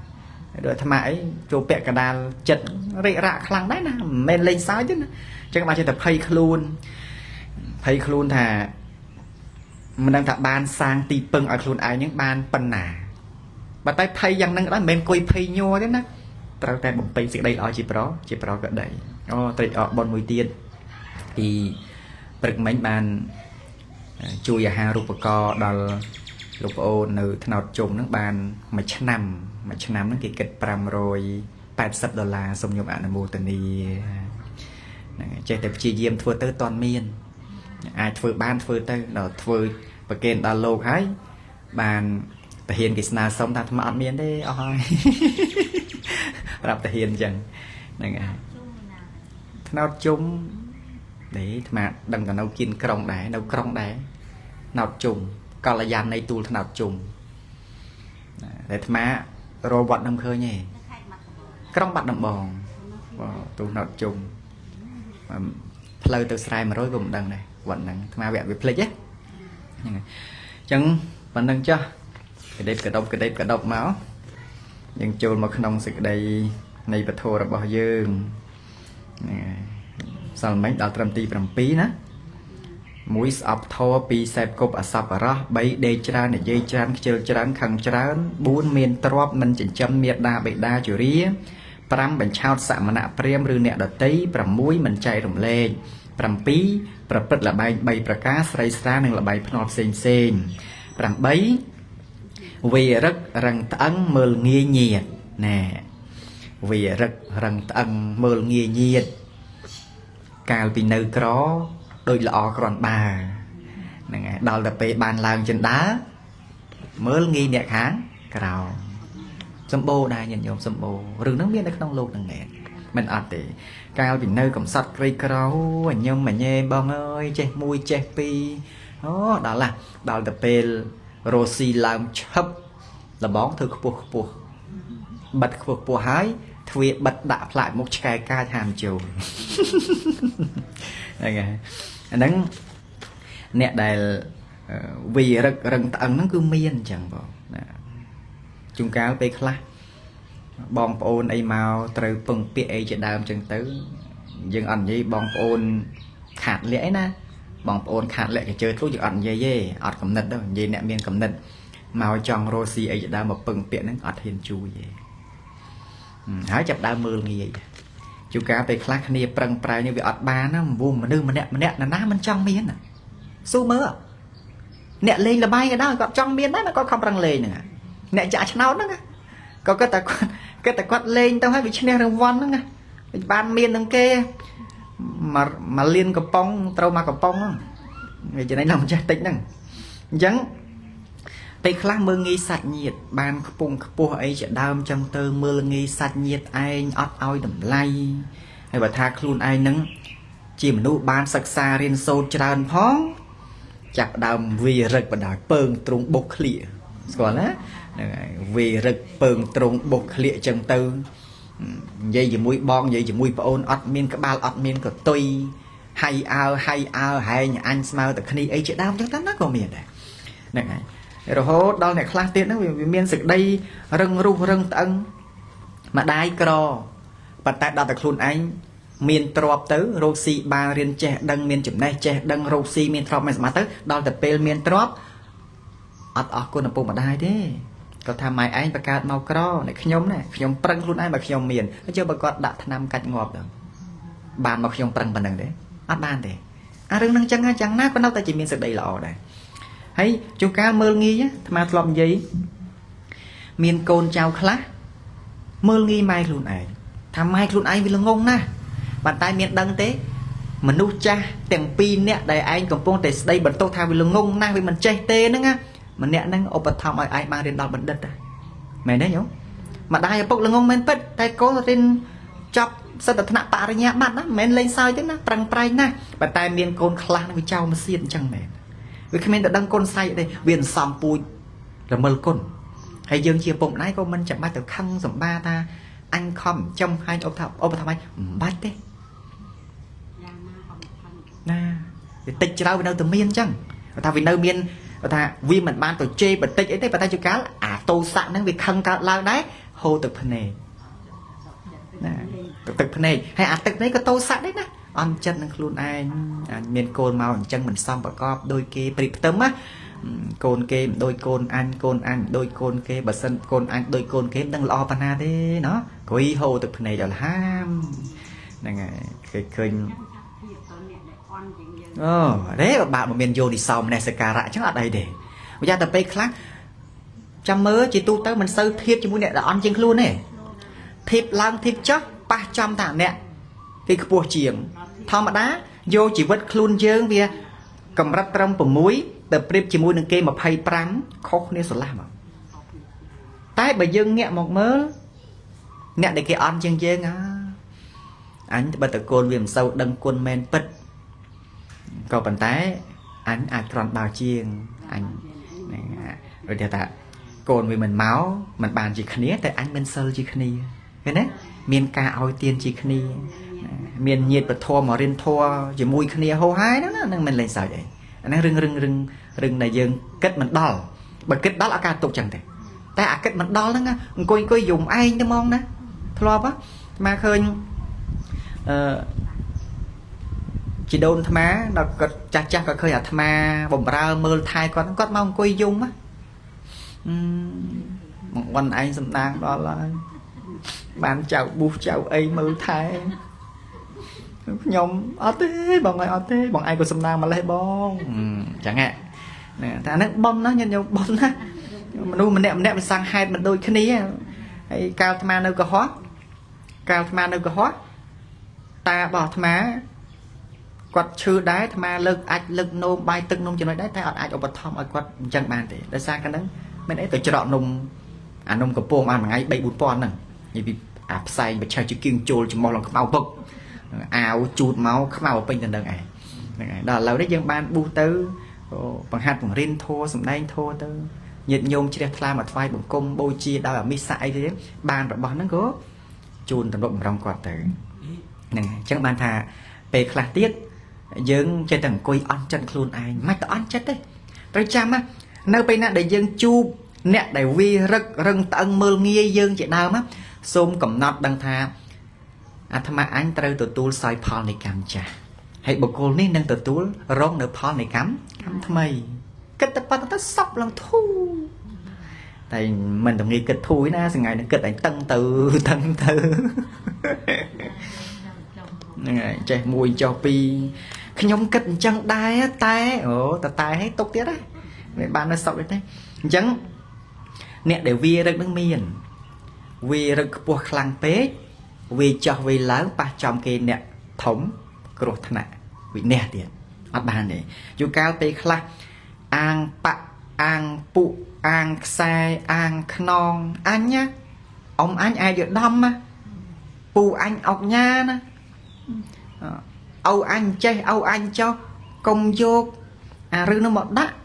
ដូចអាត្មាអីចូលពាក់កដាលចិត្តរិករ៉ាក់ខ្លាំងដែរណាមិនមែនលេងសើចទេណាអញ្ចឹងបានចេះតែភ័យខ្លួនភ័យខ្លួនថាមិនដឹងថាបានសាងទីពឹងឲ្យខ្លួនឯងហ្នឹងបានប៉ុណ្ណាបើតែភ័យយ៉ាងហ្នឹងដែរមិនមែនគុយភ័យញ័រទេណាត្រូវតែបំពេញសេចក្តីល្អជាប្រក៏ដីអូត្រេកអរបនមួយទៀតពីព្រឹកមិញបានជួយអាហារូបករណ៍ដល់លោកប្អូននៅថ្នោតជុំហ្នឹងបានមួយឆ្នាំមួយឆ្នាំហ្នឹងគេគិត$580សូមញោមអនុមោទនាហ្នឹងចេះតែព្យាយាមធ្វើទៅតន់មានអាចធ្វើបានធ្វើទៅដល់ធ្វើប្រគេនដល់លោកហើយបានតាហ៊ានគេស្នើសុំថាអាត្មាអត់មានទេអស់ហើយប្រាប់តាហ៊ានអញ្ចឹងហ្នឹងហើយថ្នោតជុំនេះអាត្មាដឹងតែនៅគៀនក្រុងដែរនៅក្រុងដែរថ្នោតជុំកល្យាននៃទូលថ្នោតជុំតែអាត្មារកវត្តនឹងឃើញទេក្រុងបាត់ដំបងបាទទូលថ្នោតជុំផ្លូវទៅស្រែ100ក៏មិនដឹងដែរវត្តហ្នឹងអាត្មាវាភ្លេចហ្នឹងហើយអញ្ចឹងប៉ុណ្្នឹងចុះកដេបកដប់កដេបកដប់មកយើងចូលមកក្នុងសេចក្តីនៃពធរបស់យើងហ្នឹងហើយសិលមិញដល់ត្រឹមទី7ណា1ស្អប់ធរ2សែបគប់អសប្បរោះ3ដេកច្រើននិយាយច្រើនខ្ជិលច្រើនខឹងច្រើន4មានទ្រព្យមិនចិញ្ចឹមមេដាបេដាជរា5បញ្ឆោតសមណៈព្រាហ្មណ៍ឬអ្នកដតី6មិនចែករំលែក7ប្រព្រឹត្តល្បែង3ប្រការស្រីស្រានិងល្បែងភ្នាល់ផ្សេងផ្សេង8វេរឹករឹងត្អឹងមើលងាយញាតណែវេរឹករឹងត្អឹងមើលងាយញាតកាលពីនៅក្រដូចល្អគ្រាន់បើហ្នឹងហើយដល់តែពេលបានឡើងចិន្តាមើលងាយអ្នកខាងក្រោមសម្បូរដែរញាតិញោមសម្បូររឿងហ្នឹងមាននៅក្នុងលោកហ្នឹងមែនមិនអត់ទេកាលពីនៅកំសត់ក្រីក្រអញញឹមអញែបងអើយចេះមួយចេះពីរអូដល់ឡាដល់តែពេលរស់ស៊ីឡើងឈឹបលបងធ្វើខ្ពស់ខ្ពស់បិទខ្ពស់ខ្ពស់ហើយទ្វាបិទដាក់ផ្លាកមុខឆ្កែកាចហាមចូលហ្នឹងហើយអាហ្នឹងអ្នកដែលវីរឹករឹងត្អឹងហ្នឹងគឺមានអញ្ចឹងបងណាជួនកាលពេលខ្លះ បងប្អូនអីមកត្រូវពឹងពាក្យអីជាដើមចឹងទៅយើងអត់និយាយបងប្អូនខាតលក្ខអីណាបងប្អូនខាតលក្ខកជើធ្លុះយើងអត់និយាយទេអត់កំណត់ទេនិយាយអ្នកមានកំណត់មកចង់រស់ស៊ីអីជាដើមមកពឹងពាក្យហ្នឹងអត់ហ៊ានជួយទេហើយចាប់ដើមមើលងាយជួនកាលពេលខ្លះគ្នាប្រឹងប្រែងវាអត់បានណាវងមនុស្សម្នាក់ម្នាក់ណាមិនចង់មានស៊ូមើលអ្នកលេងលបាយក៏ដោយគាត់ចង់មានដែរគាត់ខំប្រឹងលេងហ្នឹងអ្នកចាក់ឆ្នោតហ្នឹងក៏គាត់តែគាត់លេងទៅហើយវាឈ្នះរង្វាន់ហ្នឹងបានមាននឹងគេមួយលានកំប៉ុងត្រូវមកកំប៉ុងហ្នឹងវាចំណេញដល់ម្ចាស់តិចហ្នឹងអញ្ចឹងពេលខ្លះមើលងាយសាច់ញាតបានខ្ពង់ខ្ពស់អីជាដើមចឹងទៅមើលងាយសាច់ញាតឯងអត់ឲ្យតម្លៃហើយបើថាខ្លួនឯងហ្នឹងជាមនុស្សបានសិក្សារៀនសូត្រច្រើនផងចាប់ដើមវារឹកបណ្ដោយពើងទ្រង់បុកក្លៀកស្គាល់ណាហ្នឹងហើយវារឹកពើងទ្រង់បុកក្លៀកចឹងទៅនិយាយជាមួយបងនិយាយជាមួយប្អូនអត់មានក្បាលអត់មានកតុយហៃអើហៃអើហែងអញស្មើតែគ្នាអីជាដើមចឹងទៅណាក៏មានដែរហ្នឹងហើយរហូតដល់អ្នកខ្លះទៀតហ្នឹងវាមានសេចក្តីរឹងរូសរឹងត្អឹងម្ដាយក្រប៉ុន្តែដល់តែខ្លួនឯងមានទ្រព្យទៅរកស៊ីបានរៀនចេះដឹងមានចំណេះចេះដឹងរកស៊ីមានទ្រព្យមានសមត្ថទៅដល់តែពេលមានទ្រព្យអត់អស់គុណឪពុកម្ដាយទេគាត់ថាម៉ែឯងបង្កើតមកក្រអ្នកខ្ញុំណាខ្ញុំប្រឹងខ្លួនឯងបើខ្ញុំមានជឿបើគាត់ដាក់ថ្នាំកាច់ងាប់ទៅបានមកខ្ញុំប្រឹងប៉ុណ្្នឹងទេអត់បានទេអារឿងហ្នឹងចឹងចឹងណាក៏នៅតែជាមានសេចក្តីល្អដែរហើយជួនកាលមើលងាយអាត្មាធ្លាប់និយាយមានកូនចៅខ្លះមើលងាយម៉ែខ្លួនឯងថាម៉ែខ្លួនឯងវាល្ងងណាស់ប៉ុន្តែមានដឹងទេមនុស្សចាស់ទាំងពីរនាក់ដែលឯងកំពុងតែស្ដីបន្ទោសថាវាល្ងងណាស់វាមិនចេះទេហ្នឹងណាម្នាក់ហ្នឹងឧបត្ថម្ភឲ្យឯងបានរៀនដល់បណ្ឌិតមែនទេញោមម្ដាយឪពុកល្ងងមែនពិតតែកូនរៀនចប់សិទ្ធិថ្នាក់បរិញ្ញាបត្រណាមិនមែនលេងសើចទេណាប្រឹងប្រែងណាស់ប៉ុន្តែមានកូនខ្លះហ្នឹងវាចោលមកសៀតអញ្ចឹងមែនវាគ្មានតែដឹងគុណស្រ័យទេវាអន្សំពូជរមិលគុណហើយយើងជាឪពុកម្ដាយក៏មិនចាំបាច់ទៅខឹងសម្បាថាអញខំចំហើយឧបត្ថម្ភឲ្យមិនបាច់ទេណាវាតិចច្រើនវានៅតែមានអញ្ចឹងថាវានៅមានថាវាមិនបានទៅជេរបន្តិចអីទេប៉ុន្តែជួនកាលអាតោសៈហ្នឹងវាខឹងកើតឡើងដែរហូរទឹកភ្នែកណាទឹកភ្នែកហើយអាទឹកនេះក៏តោសៈដែរណាអន់ចិត្តនឹងខ្លួនឯងមានកូនមកអញ្ចឹងមិនសមប្រកបដោយគេព្រៀបផ្ទឹមណាកូនគេមិនដូចកូនអញកូនអញដូចកូនគេបើសិនកូនអញដូចកូនគេមិនដឹងល្អប៉ុណ្ណាទេណោះគ្រីហូរទឹកភ្នែកដល់ហាមហ្នឹងហើយឃើញអូទេបើបាក់មកមានយោនិសោមនសិការៈអញ្ចឹងអត់អីទេម្យ៉ាងតែពេលខ្លះចាំមើលជាទូទៅមិនសូវធៀបជាមួយអ្នកដែលអន់ជាងខ្លួនទេធៀបឡើងធៀបចុះប៉ះចំតាអ្នកគេខ្ពស់ជាងធម្មតាយកជីវិតខ្លួនយើងវាកម្រិតត្រឹម6ទៅប្រៀបជាមួយនឹងគេ25ខុសគ្នាស្រឡះមកតែបើយើងងាកមកមើលអ្នកដែលគេអន់ជាងយើងអញបើតកូនវាមិនសូវដឹងគុណមែនពិតក៏ប៉ុន្តែអញអាចគ្រាន់បើជាងអញហ្នឹងដូចថាកូនវាមិនមកមិនបានជាគ្នាតែអញមិនសិលជាគ្នាឃើញទេមានការឲ្យទានជាគ្នាមានញាតិពធមករៀនធម៌ជាមួយគ្នាហោហាយហ្នឹងណាហ្នឹងមិនលេងសើចអីអាហ្នឹងរឿងរឿងរឿងរឿងដែលយើងគិតមិនដល់បើគិតដល់អត់ការទុកចឹងទេតែអាគិតមិនដល់ហ្នឹងអង្គុយយំឯងទៅហ្មងណាធ្លាប់មកឃើញអឺជីដូនអាត្មាដល់គាត់ចាស់ចាស់ក៏ឃើញអាត្មាបំរើមើលថែគាត់គាត់មកអង្គុយយំមកវ៉ាន់ឯងសំដាងដល់ហើយបានចៅប៊ូសចៅអីមើលថែខ្ញុំអត់ទេបងឯងអត់ទេបងឯងក៏សំណាងម្លេះបងអញ្ចឹងណាតែអាហ្នឹងបំណាញាតិញោមបំណាមនុស្សម្នាក់ម្នាក់វាសង្ហេតុមិនដូចគ្នាហើយកាលអាត្មានៅកុហកកាលអាត្មានៅកុហកតារបស់អាត្មាគាត់ឈឺដែរអាត្មាលើកអាចលើកនោមបាយទឹកនំចំណុចដែរតែអត់អាចឧបត្ថម្ភឲ្យគាត់អញ្ចឹងបានទេដោយសារកាលហ្នឹងមិនអីទៅច្រកនំអានំកំពងអាមួយថ្ងៃ3 4000ហ្នឹងនិយាយពីអាផ្សែងបច្ឆេះជាគៀងចូលច្មោះឡើងខ្មៅពឹកអាវជូតមកខ្មៅពេញទៅនឹងឯងហ្នឹងហើយដល់ឥឡូវនេះយើងបានប៊ូសទៅបង្ហាត់បង្រៀនធម៌សំដែងធម៌ទៅញាតិញោមជ្រះថ្លាមកថ្វាយបង្គំបូជាដោយអមិស័កអីទេបានរបស់ហ្នឹងក៏ជូនទំនុកបំរុងគាត់ទៅហ្នឹងហើយអញ្ចឹងបានថាពេលខ្លះទៀតយើងចេះតែអង្គុយអន់ចិត្តខ្លួនឯងមិនទៅអន់ចិត្តទេត្រូវចាំណានៅពេលណាដែលយើងជួបអ្នកដែលវារឹករឹងត្អឹងមើលងាយយើងជាដើម សូមកំណត់ដឹងថាអាត្មាអញត្រូវទទួលសោយផលនៃកម្មចាស់ហើយបុគ្គលនេះនឹងទទួលរងនៅផលនៃកម្មថ្មីគិតតែប៉ុណ្្នឹងទៅសប់ឡើងធូរតែមិនតែងាយគិតធូរណាសងៃនឹងគិតឲ្យតឹងទៅតឹងទៅហ្នឹងហើយចេះមួយចុះពីរខ្ញុំគិតអញ្ចឹងដែរតែអូតែឲ្យទុកទៀតណាមិនបាននៅសុកទេអញ្ចឹងអ្នកដែលវារឹកនឹងមានវារឹកខ្ពស់ខ្លាំងពេកវាចោះវាឡើងប៉ះចំគេអ្នកធំគ្រោះថ្នាក់វិន័យទៀតអត់បានទេយូរកាលពេលខ្លះអាងបាក់អាងពុអាងខ្សែអាងខ្នងអញណាអ៊ំអញអាចយកដំណាពូអញអុកញ៉ាណាឪអញចេះឪអញចោះកុំយកអារឿងនោះមកដាក់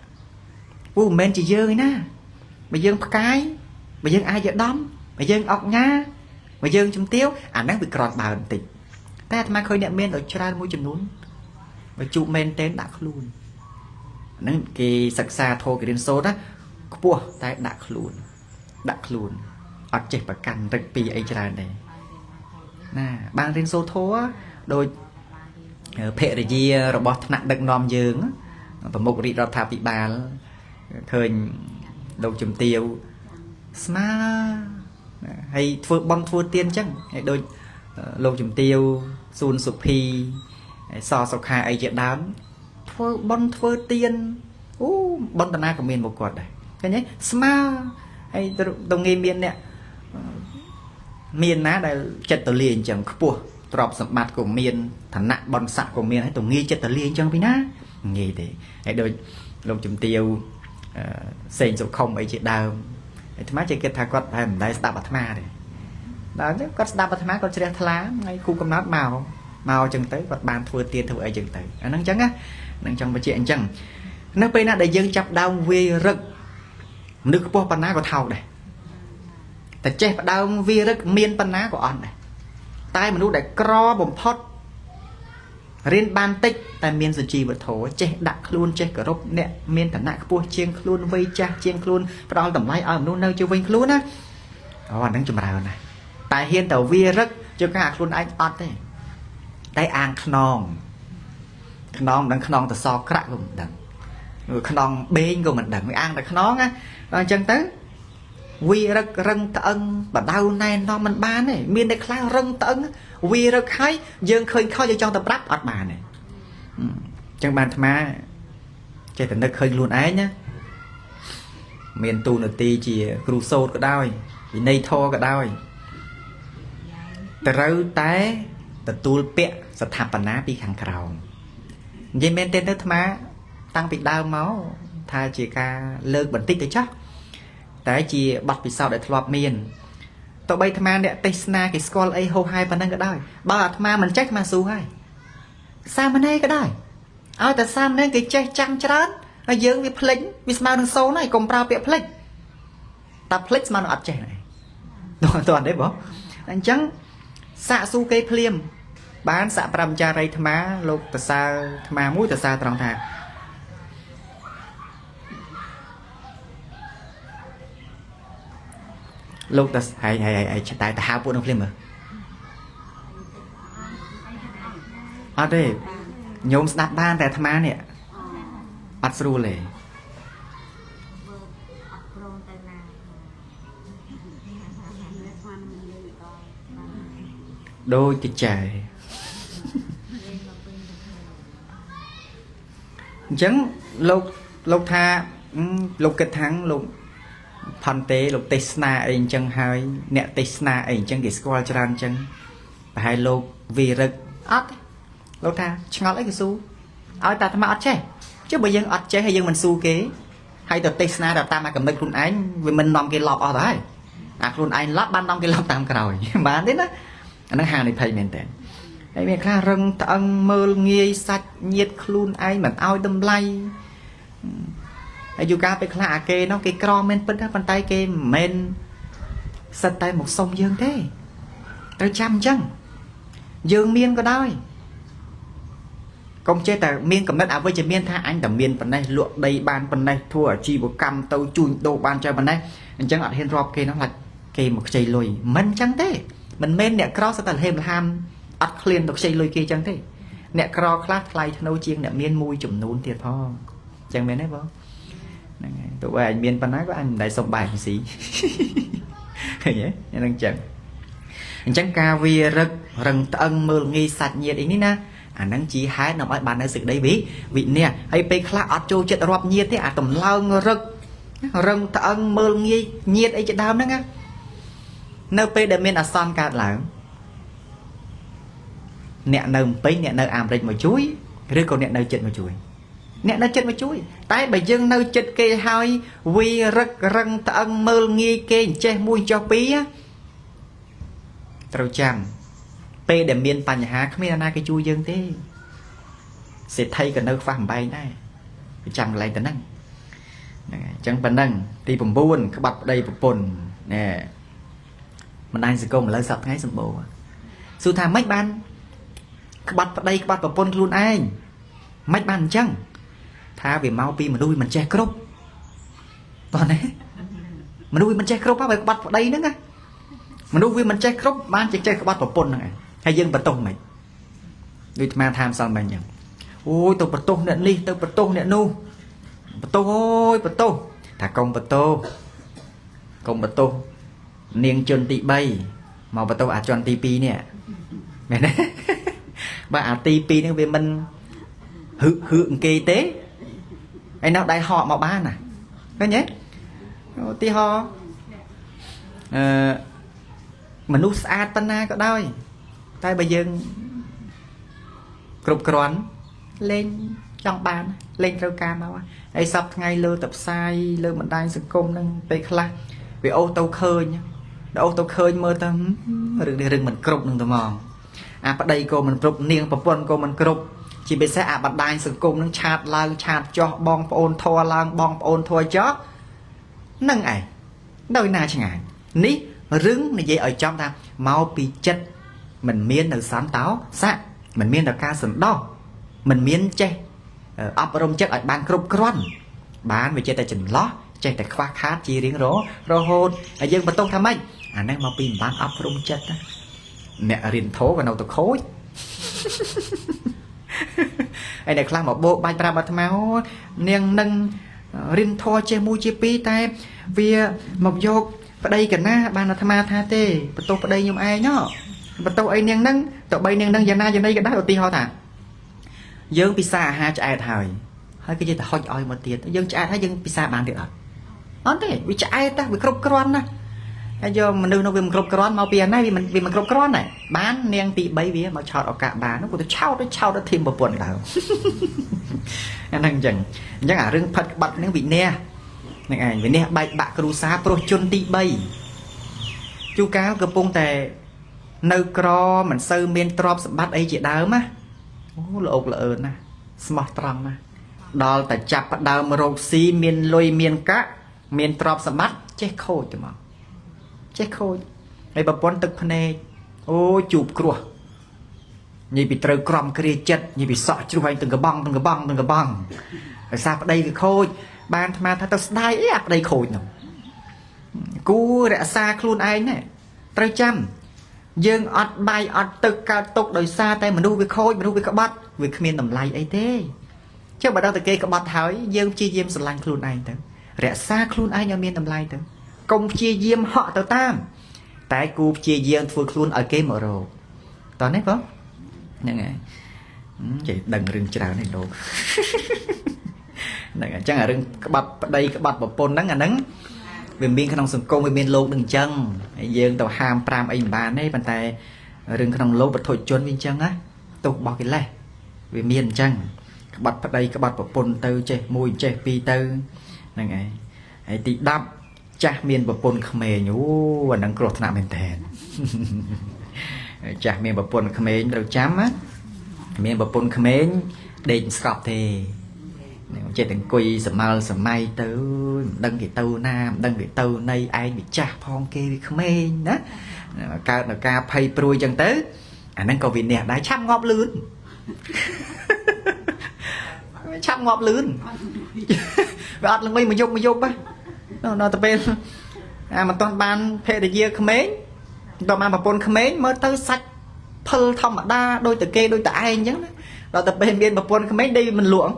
ពូមិនមែនជាយើងឯណាបើយើងផ្កាយបើយើងអាចយកដំបើយើងអុកញ៉ាបើយើងជំទាវអាហ្នឹងវាក្រន់បើបន្តិចតែអាត្មាឃើញអ្នកមានដល់ច្រើនមួយចំនួនបើជួបមែនទែនដាក់ខ្លួនហ្នឹងគេសិក្សាធម៌គេរៀនសូត្រណាខ្ពស់តែដាក់ខ្លួនអត់ចេះប្រកាន់រឹកពីអីច្រើនទេណាបានរៀនសូត្រធម៌ដោយភរិយារបស់ថ្នាក់ដឹកនាំយើងប្រមុខរាជរដ្ឋាភិបាលឃើញលោកជំទាវស្មើហើយធ្វើបន់ធ្វើទៀនអញ្ចឹងហើយដូចលោកជំទាវសួនសុភីសសុខាអីជាដើមធ្វើបន់ធ្វើទៀនអូបន់តាណាក៏មានមកគាត់ដែរឃើញទេស្មើហើយទៅងាយមានអ្នកមានណាដែលចិត្តតលាអញ្ចឹងខ្ពស់ទ្រព្យសម្បត្តិក៏មានឋានៈបន់ស័ក្តិក៏មានហើយទៅងាយចិត្តតលាអញ្ចឹងពីណាងាយទេហើយដូចលោកជំទាវសេងសុខុមអីជាដើមអាត្មាចេះគិតថាគាត់តែមិនដែលស្ដាប់អាត្មាទេដល់អញ្ចឹងគាត់ស្ដាប់អាត្មាគាត់ជ្រះថ្លាថ្ងៃគូកំណត់មកអញ្ចឹងទៅគាត់បានធ្វើទៀនធ្វើអីអញ្ចឹងទៅអាហ្នឹងអញ្ចឹងណានឹងចង់បញ្ជាក់អញ្ចឹងនៅពេលណាដែលយើងចាប់ដើមវាយរឹកមនុស្សខ្ពស់ប៉ុណ្ណាក៏ថោកដែរតែចេះផ្ដើមវារឹកមានប៉ុណ្ណាក៏អត់ដែរតែមនុស្សដែលក្របំផុតរៀនបានតិចតែមានសុជីវធម៌ចេះដាក់ខ្លួនចេះគោរពអ្នកមានឋានៈខ្ពស់ជាងខ្លួនវ័យចាស់ជាងខ្លួនផ្ដល់តម្លៃឲ្យមនុស្សនៅជុំវិញខ្លួនណាអូអាហ្នឹងចម្រើនណាស់តែហ៊ានតែវារឹកជាងការខ្លួនឯងអត់ទេតែអាងខ្នងមិនដឹងខ្នងតសក្រាក់ក៏មិនដឹងខ្នងបេងក៏មិនដឹងវាអាងតែខ្នងណាដល់អញ្ចឹងទៅវារឹករឹងត្អឹងបដៅណែនាំមិនបានទេមានតែខ្លះរឹងត្អឹងវារឹកហើយយើងឃើញខុសយើងចង់ទៅប្រាប់អត់បានទេអញ្ចឹងបានអាត្មាចេះតែនឹកឃើញខ្លួនឯងណាមានទូនាទីជាគ្រូសូត្រក៏ដោយវិន័យធម៌ក៏ដោយត្រូវតែទទួលពាក្យស្ថាបនាពីខាងក្រោមនិយាយមែនទេទៅអាត្មាតាំងពីដើមមកថាជាការលើកបន្តិចទៅចាស់តែជាបទពិសោធន៍ដែលធ្លាប់មានតើបីអាត្មាអ្នកទេសនាគេស្គាល់អីហោហាយប៉ុណ្ណឹងក៏ដោយបើអាត្មាមិនចេះអាត្មាស៊ូហើយសាមណេរក៏ដោយឲ្យតែសាមណេរគេចេះចាំច្រើនហើយយើងវាភ្លេចវាស្មើនឹងសូន្យហើយកុំប្រើពាក្យភ្លេចតែភ្លេចស្មើនឹងអត់ចេះដែរតើអត់ទេបងអញ្ចឹងសាកស៊ូគេភ្លាមបានសប្រមចារីអាត្មាលោកតសើអាត្មាមួយតសើត្រង់ថាលោកតហើយហើយតែទៅហៅពួកនឹងភ្លាមមើលអត់ទេញោមស្ដាប់បានតែអាត្មានេះអត់ស្រួលទេដូចទៅចែអញ្ចឹងលោកថាលោកគិតថាលោកផនទេលោកទេសនាអីអញ្ចឹងហើយអ្នកទេសនាអីអញ្ចឹងគេស្គាល់ច្រើនអញ្ចឹងប្រហែលលោកវីរឹកអត់លោកថាឆ្ងល់អីគេស៊ូឲ្យតែអាត្មាអត់ចេះចុះបើយើងអត់ចេះហើយយើងមិនស៊ូគេហើយទៅទេសនាតាមអាកំណត់ខ្លួនឯងវាមិននាំគេឡប់អស់ទៅហើយអាខ្លួនឯងឡប់បាននាំគេឡប់តាមក្រោយបានទេណាអាហ្នឹងហានិភ័យមែនតើហើយមានខ្លះរឹងត្អឹងមើលងាយសាច់ញាតខ្លួនឯងមិនឲ្យតម្លៃហើយយូរកាលពេលខ្លះអាគេនោះគេក្រមែនពិតប៉ុន្តែគេមិនមែនសិតតែមកសុំយើងទេត្រូវចាំអញ្ចឹងយើងមានក៏ដោយកុំចេះតែមានកំណត់អវិជ្ជមានថាអញតែមានប៉ុណ្ណេះលក់ដីបានប៉ុណ្ណេះធ្វើអាជីវកម្មទៅជួញដូរបានច្រើនប៉ុណ្ណេះអញ្ចឹងអត់ហ៊ានរាប់គេនោះឡាច់ គេមកខ្ចីលុយមិនចឹងទេមិនមែនអ្នកក្រសតែលហេមលហាមអត់ឃ្លានទៅខ្ចីលុយគេចឹងទេអ្នកក្រខ្លះថ្លៃថ្នូរជាងអ្នកមានមួយចំនួនទៀតផងចឹងមែនទេបងហ្នឹងហើយទោះបីអញមានប៉ុណ្ណាក៏អញមិនដែលសុំបាយស៊ីឃើញទេហ្នឹងចឹងអញ្ចឹងការវារឹករឹងត្អឹងមើលងាយសាច់ញាតិអីនេះណាអាហ្នឹងជាហេតុនាំឲ្យបាននៅសេចក្តីវិន័យហើយពេលខ្លះអត់ចូលចិត្តរាប់ញាតិទេអាតម្លើងរឹករឹងត្អឹងមើលងាយញាតិអីជាដើមហ្នឹងណានៅពេលដែលមានអាសន្នកើតឡើងអ្នកនៅពេញអ្នកនៅអាមេរិកមកជួយឬក៏អ្នកនៅចិត្តមកជួយអ្នកនៅចិត្តមកជួយតែបើយើងនៅចិត្តគេហើយវារឹករឹងត្អឹងមើលងាយគេអញ្ចេះមួយចុះពីរត្រូវចាំពេលដែលមានបញ្ហាគ្មានអ្នកណាគេជួយយើងទេសេដ្ឋីក៏នៅខ្វះអំបែងដែរប្រចាំកន្លែងទៅហ្នឹងហ្នឹងហើយអញ្ចឹងប៉ុណ្ណឹងទី9ក្បាត់ប្តីប្រពន្ធណែបណ្ដាញសង្គមឥឡូវសប្តាហ៍ថ្ងៃសម្បូរសួរថាម៉េចបានក្បាត់ប្តីក្បាត់ប្រពន្ធខ្លួនឯងម៉េចបានអញ្ចឹងថាវាមកពីមនុស្សវាមិនចេះគ្រប់តោះណាមនុស្សវាមិនចេះគ្រប់ហើយក្បាត់ប្តីហ្នឹងណាមនុស្សវាមិនចេះគ្រប់បានចេះក្បាត់ប្រពន្ធហ្នឹងឯងហើយយើងបន្ទោសមិនដូចអាត្មាថាម្សិលមិញអញ្ចឹងអូយទៅបន្ទោសអ្នកនេះទៅបន្ទោសអ្នកនោះបន្ទោសអូយបន្ទោសថាកុំបន្ទោសកុំបន្ទោសនាងជនទី3មកបន្ទោសអាជនទី2នេះមែនទេបើអាទី2ហ្នឹងវាមិនហឹកហឹកគេទេឯនោះដៃហកមកបានណាឃើញទេឧទាហរណ៍អឺមនុស្សស្អាតប៉ុណ្ណាក៏ដោយតែបើយើងគ្រប់គ្រាន់លេងចង់បានលេងត្រូវការមកហើយសប្តាហ៍ថ្ងៃលើតែផ្សាយលើបណ្ដាញសង្គមហ្នឹងពេលខ្លះវាអូសទៅឃើញដល់អូសទៅឃើញមើលទៅរឿងនេះរឿងមិនគ្រប់នឹងទៅហ្មងអាប្តីក៏មិនគ្រប់នាងប្រពន្ធក៏មិនគ្រប់ជាពិសេសអាបណ្ដាញសង្គមនឹងឆាតឡើងឆាតចុះបងប្អូនធัวឡើងបងប្អូនធัวចុះនឹងឯងដោយណាឆ្ងាយនេះរឿងនិយាយឲ្យចំថាមកពីចិត្តមិនមាននៅសន្តោសៈមិនមានដល់ការសន្តោសមិនមានចេះអប់រំចិត្តឲ្យបានគ្រប់គ្រាន់បានវាចេះតែចន្លោះចេះតែខ្វះខាតជារៀងរហូតហើយយើងបន្ទោសថាម៉េចអានេះមកពីមិនបានអប់រំចិត្តណាអ្នករៀនធម៌ក៏នៅទៅខូចហើយអ្នកខ្លះមកបោកបាច់ប្រាប់អាត្មាអូនាងនឹងរៀនធម៌ចេះមួយជាពីរតែវាមកយកប្តីកណាបានអាត្មាថាទេបន្ទោសប្តីខ្ញុំឯងហ៎បន្ទោសអីនាងនឹងទៅបីនាងនឹងយ៉ាងណាយ៉ាងណីក៏ដែរឧទាហរណ៍ថាយើងពិសាអាហារឆ្អែតហើយហើយគេទៅហុចឲ្យមកទៀតយើងឆ្អែតហើយយើងពិសាបានទៀតអត់អត់ទេវាឆ្អែតណាវាគ្រប់គ្រាន់ណាហើយយកមនុស្សនោះវាមិនគ្រប់គ្រាន់មកពីអានេះវាមិនគ្រប់គ្រាន់ដែរបាននាងទី3វាមកឆោតឱកាសបាននោះគាត់ទៅឆោតទៅឆោតទៅធីមប្រពន្ធដើមអាហ្នឹងអញ្ចឹងអារឿងផិតក្បាត់ហ្នឹងវិន័យហ្នឹងឯងវិន័យបែកបាក់គ្រួសារព្រោះជនទី3ជួកាលកំពុងតែនៅក្រមិនសូវមានទ្រព្យសម្បត្តិអីជាដើមណាអូល្អកល្អឿនណាស្មោះត្រង់ណាដល់តែចាប់ផ្ដើមរកស៊ីមានលុយមានកាក់មានទ្រព្យសម្បត្តិចេះខូចទៅមកចេះខូចហើយប្រពន្ធទឹកភ្នែកអូជួបគ្រោះនិយាយពីត្រូវក្រំគ្រាចិត្តនិយាយពីសក់ជ្រុះឯងទាំងកបងទាំងកបងទាំងកបងដោយសារប្តីវាខូចបានអាត្មាថាទៅស្ដាយអីអាប្តីខូចនោះគូរក្សាខ្លួនឯងណែត្រូវចាំយើងអត់បាយអត់ទឹកកើតទុកដោយសារតែមនុស្សវាខូចមនុស្សវាក្បត់វាគ្មានតម្លៃអីទេចុះបើដល់តែគេក្បត់ហើយយើងព្យាយាមស្រឡាញ់ខ្លួនឯងទៅរក្សាខ្លួនឯងឲ្យមានតម្លៃទៅកុំព្យាយាមហក់ទៅតាមតែគូព្យាយាមធ្វើខ្លួនឲ្យគេមករកតោះនេះបងហ្នឹងហើយចេះដឹងរឿងច្រើននេះលោកហ្នឹងអញ្ចឹងអារឿងក្បាត់ប្តីក្បាត់ប្រពន្ធហ្នឹងអាហ្នឹងវាមានក្នុងសង្គមវាមានលោកនឹងអញ្ចឹងហើយយើងទៅហាមប្រាមអីមិនបានទេប៉ុន្តែរឿងក្នុងលោកវត្ថុជនវាអញ្ចឹងណាទោសរបស់កិលេសវាមានអញ្ចឹងក្បាត់ប្តីក្បាត់ប្រពន្ធទៅចេះមួយចេះពីរទៅហ្នឹងឯងហើយទី10ចាស់មានប្រពន្ធក្មេងអូអាហ្នឹងគ្រោះថ្នាក់មែនតើចាស់មានប្រពន្ធក្មេងត្រូវចាំណាមានប្រពន្ធក្មេងដេកស្កប់ទេនឹងចេះតែអង្គុយសម័លសម័យទៅមិនដឹងគេទៅណាមិនដឹងគេទៅណីឯងវាចាស់ផងគេវាក្មេងណាកើតនៅការភ័យព្រួយចឹងទៅអាហ្នឹងក៏វាអ្នកដែរឆាប់ងាប់លឿនឆាប់ងាប់លឿនវាអត់ល្ងុយមកយប់មកយប់ណាដល់ទៅពេល អាមិនទាន់បានភរិយាក្មេងមិនទាន់បានប្រពន្ធក្មេងមើលទៅសាច់ផលធម្មតាដូចតែគេដូចតែឯងអញ្ចឹងណាដល់តែពេលមានប្រពន្ធក្មេងដេកមិនលក់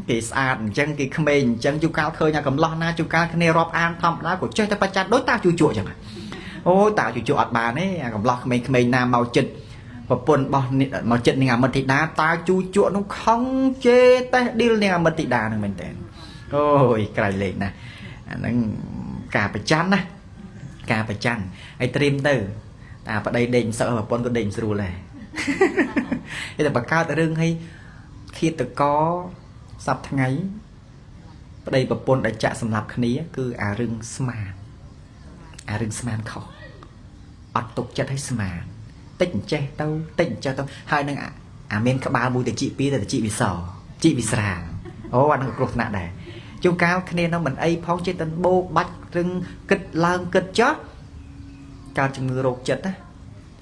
គេស្អាតអញ្ចឹងគេក្មេងអញ្ចឹងជួនកាលឃើញអាកំឡោះណាជួនកាលគ្នារាប់អានធម្មតាក៏ចេះតែប្រច័ណ្ឌដូចតាជូជក់អញ្ចឹងអូតាជូជក់អត់បានទេអាកំឡោះក្មេងៗណាមកចិត្តប្រពន្ធរបស់មកចិត្តនាងអមិតធីតាតាជូជក់នោះខឹងជេតេះឌីលនាងអមិតធីតានឹងមែនតើអូយក្រៃលែកណាស់អាហ្នឹងការប្រច័ណ្ឌណាការប្រច័ណ្ឌហើយត្រៀមទៅតាប្តីដេកមិនសើប្រពន្ធក៏ដេកមិនស្រួលដែរគេតែបង្កើតរឿងឲ្យឃាតករសប្តាហ៍ថ្ងៃប្តីប្រពន្ធដែលចាក់សម្លាប់គ្នាគឺអារឿងស្មានអារឿងស្មានខុសអត់ទុកចិត្តឲ្យស្មានតិចអញ្ចេះទៅតិចអញ្ចេះទៅហើយនឹងអាមានក្បាលមួយទៅជីកពីរទៅជីកវិសជីកវិស្រាលអូអានឹងក៏គ្រោះថ្នាក់ដែរជួនកាលគ្នានៅមិនអីផងចេះតែបោកបាច់រឹងគិតឡើងគិតចោះកើតជំងឺរោគចិត្តណា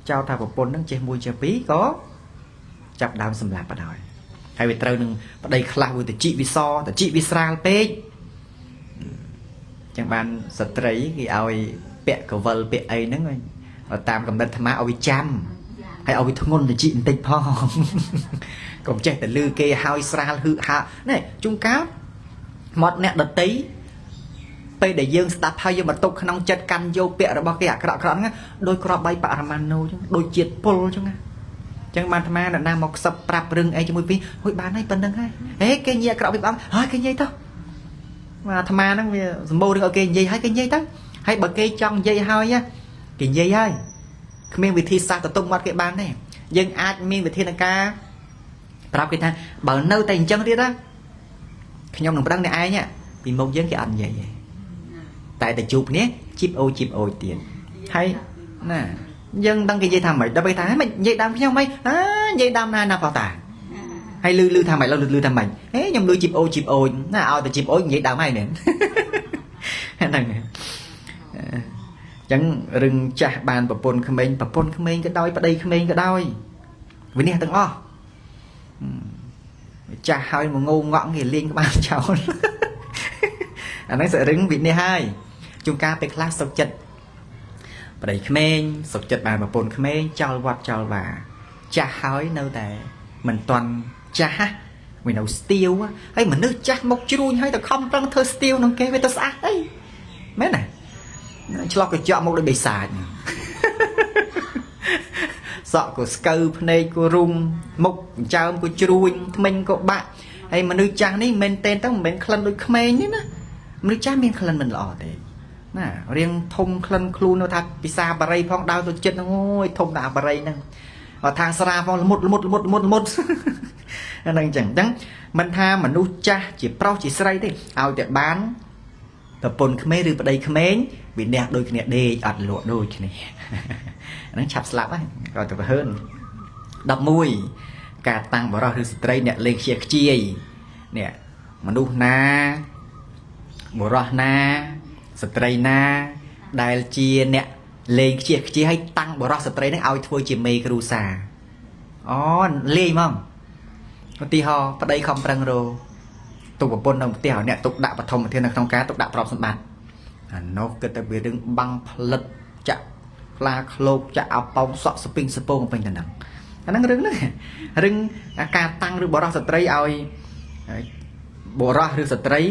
ចោលថាប្រពន្ធនឹងចេះមួយចេះពីរក៏ចាប់ដើមសម្លាប់បណ្ដោយហើយវាត្រូវនឹងប្តីខ្លះវាទៅជីកវិសទៅជីកវិស្រាលពេកចឹងបានស្ត្រីគេឲ្យពាក់កវលពាក់អីហ្នឹងតាមកំណត់អាត្មាឲ្យវាចាំហើយឲ្យវាធ្ងន់ទៅជីកបន្តិចផងកុំចេះតែលឺគេហើយស្រាលហឺហាណែជួនកាលមាត់អ្នកដតីពេលដែលយើងស្ដាប់ហើយយើងបន្ទុកក្នុងចិត្តកាន់យកពាក្យរបស់គេអាក្រក់ៗហ្នឹងដោយក្របបីបរមាណូចឹងដូចជាតិពុលចឹងណាចឹងបានអាត្មាអ្នកណាមកខ្សឹបប្រាប់រឿងអីជាមួយពីហួយបានហើយប៉ុណ្្នឹងហើយហេគេនិយាយអាក្រក់ពីបងហើយគេនិយាយទៅអាត្មាហ្នឹងវាសម្បូររឿងឲ្យគេនិយាយហើយគេនិយាយទៅហើយបើគេចង់និយាយហើយគេនិយាយហើយគ្មានវិធីសាស្ត្រទៅទប់មាត់គេបានទេយើងអាចមានវិធានការប្រាប់គេថាបើនៅតែអញ្ចឹងទៀតណាខ្ញុំនឹងប្តឹងអ្នកឯងពីមុខយើងគេអត់និយាយទេតែតែជួបគ្នាជីបអូជីបអូទៀតហើយណាយើងដឹងគេនិយាយថាម៉េចដល់ពេលថាមិននិយាយដើមខ្ញុំម៉េចអើនិយាយដើមណាណាប៉ោតាហើយលឺលឺថាម៉េចលឺលឺថាម៉េចហេខ្ញុំលឺជីបអូជីបអូណាឲ្យតែជីបអូនិយាយដើមហើយមែនហ្នឹងអញ្ចឹងរឹងចាស់បានប្រពន្ធក្មេងប្រពន្ធក្មេងក៏ដោយប្តីក្មេងក៏ដោយវិនិច្ឆ័យទាំងអស់ចាស់ហើយមកងងងក់គេលេងក្បាលចោលអាហ្នឹងសរឹងវិនិច្ឆ័យហើយជួនកាលពេលខ្លះសុខចិត្តប្តីក្មេងសុខចិត្តបានប្រពន្ធក្មេងចោលវត្តចោលវាចាស់ហើយនៅតែមិនទាន់ចាស់វានៅស្ទាវហើយមនុស្សចាស់មកជ្រួញហើយទៅខំប្រឹងធ្វើស្ទាវនឹងគេវាទៅស្អាតអីមែនណាឆ្លោះកញ្ចក់មកដូចបិសាចសក់ក៏ស្កូវភ្នែកក៏រុំមុខចើមក៏ជ្រួញថ្មិញក៏បាក់ហើយមនុស្សចាស់នេះមិនមែនទេទៅមិនមែនក្លិនដូចក្មេងទេណាមនុស្សចាស់មានក្លិនមិនល្អទេណារៀងធំក្លិនខ្លួននៅថាពិសាបារីផងដើរទៅចិត្តហ្នឹងអូយធំតែអាបារីហ្នឹងបើថាស្រាផងល្មុតល្មុតល្មុតល្មុតល្មុតហ្នឹងអញ្ចឹងអញ្ចឹងមិនថាមនុស្សចាស់ជាប្រុសជាស្រីទេឲ្យតែបានប្រពន្ធក្មេងឬប្តីក្មេងវិន័យដូចគ្នាដេកអត់លក់ដូចគ្នាហ្នឹងឆាប់ស្លាប់ហើយក៏ទៅប្រហើន11ការតាំងបរិសឬស្ត្រីអ្នកលេងខ្ជាខ្ជាយនេះមនុស្សណាបរិសណាស្ត្រីណាដែលជាអ្នកលេងខ្ជាខ្ជាឲ្យតាំងបរិសស្ត្រីហ្នឹងឲ្យធ្វើជាមេគ្រូសាអូលេងហ្មងឧទាហរណ៍ប្តីខំប្រឹងរទុកប្រពន្ធនៅផ្ទះឲ្យអ្នកទុកដាក់បឋមធាននៅក្នុងការទុកដាក់ទ្រព្យសម្បត្តិអានោះគិតតែវារឿងបាំងផ្លិតចាក់ខ្លាឃ្លោកចាក់អប៉ោងសក់ស្ពីងស្ពងពេញទៅហ្នឹងអាហ្នឹងរឿងហ្នឹងរឿងការតាំងឬបរិសស្ត្រីឲ្យបរិសឬស្ត្រី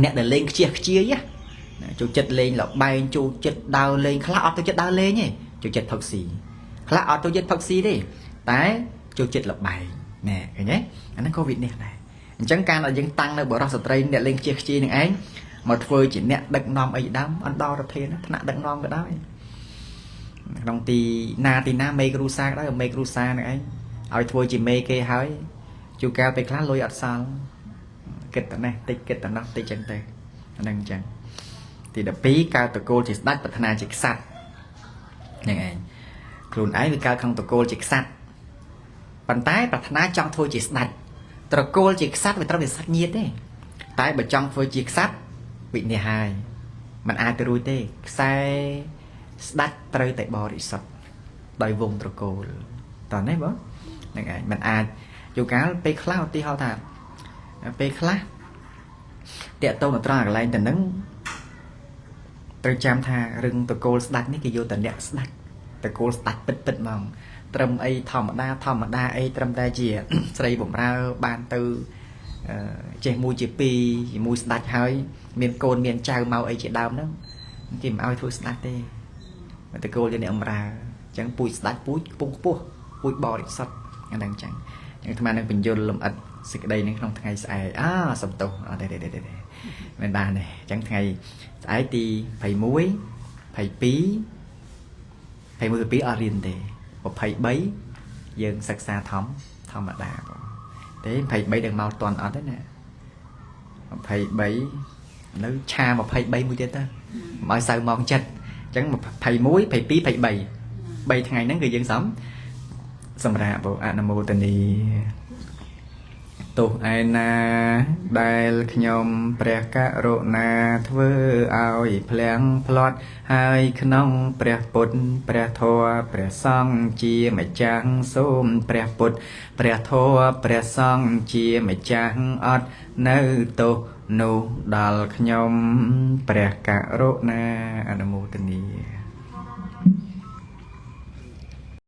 អ្នកដែលលេងខ្ជិះខ្ជាយចូលចិត្តលេងលបែងចូលចិត្តដើរលេងខ្លះអត់ទៅចិត្តដើរលេងទេចូលចិត្តផឹកស៊ីខ្លះអត់ទៅចិត្តផឹកស៊ីទេតែចូលចិត្តលបែងណែឃើញទេអាហ្នឹងក៏វិនិច្ឆ័យដែរអញ្ចឹងការដែលយើងតាំងនៅបរិសស្ត្រីអ្នកលេងខ្ជិះខ្ជាយនឹងឯងមកធ្វើជាអ្នកដឹកនាំអីដើមអន្តរធានថ្នាក់ដឹកនាំក៏ដោយក្នុងទីណាទីណាមេគ្រូសាក៏ដោយមេគ្រូសានឹងឯងឲ្យធ្វើជាមេគេហើយជួនកាលពេលខ្លះលុយអត់សល់គិតតែនេះតិចគិតតែនោះតិចចឹងទៅអាហ្នឹងអញ្ចឹងទី12កើតតកូលជាស្ដេចប្រាថ្នាជាក្សត្រហ្នឹងឯងខ្លួនឯងវាកើតក្នុងតកូលជាក្សត្រប៉ុន្តែប្រាថ្នាចង់ធ្វើជាស្ដេចត្រកូលជាក្សត្រវាត្រូវតែសាច់ញាតិទេតែបើចង់ធ្វើជាក្សត្រវិនិច្ឆ័យហើយมันអាចទៅរួចទេខ្សែស្ដេចត្រូវតែបរិសុទ្ធដោយវងត្រកូលតោះនេះបងហ្នឹងឯងมันអាចជួនកាលពេលខ្លះឧទាហរណ៍ថាពេលខ្លះតាក់ទងទៅត្រង់កន្លែងទៅនឹង ត្រូវចាំថារឿងតកូលស្ដាច់នេះគេយកតែអ្នកស្ដាច់តកូលស្ដាច់ពិតពិតហ្មងត្រឹមអីធម្មតាធម្មតាអីត្រឹមតែជាស្រីបំរើបានទៅចេះមួយជាពីរជាមួយស្ដាច់ហើយមានកូនមានចៅមកអីជាដើមហ្នឹងគេមិនឲ្យធ្វើស្ដាច់ទេតកូលជាអ្នកបំរើអញ្ចឹងពូជស្ដាច់ពូជខ្ពង់ខ្ពស់ពូជបរិសុទ្ធអាហ្នឹងអញ្ចឹងអាត្មានឹងបញ្យលលំអិតសេចក្តីនឹងក្នុងថ្ងៃស្អែកអាសំទោសអត់ទេទេទេមិនបានទេអញ្ចឹងថ្ងៃស្អែកទី21 22 21 22អត់រៀនទេ23យើងសិក្សាធម្មតាបងទេ23ដល់មកតន់អត់ទេណា23នៅឆា23មួយទៀតទៅមិនឲ្យសៅម៉ោងចិត្តអញ្ចឹង21 22 23 3ថ្ងៃហ្នឹងគឺយើងសម្រាប់បងអនុមោទនីទោះឯណាដែលខ្ញុំព្រះករុណាធ្វើឲ្យភ្លាំងផ្លាត់ហើយក្នុងព្រះពុទ្ធព្រះធម៌ព្រះសង្ឃជាម្ចាស់សូមព្រះពុទ្ធព្រះធម៌ព្រះសង្ឃជាម្ចាស់អត់នៅទោសនោះដល់ខ្ញុំព្រះករុណាអនុមោទនី។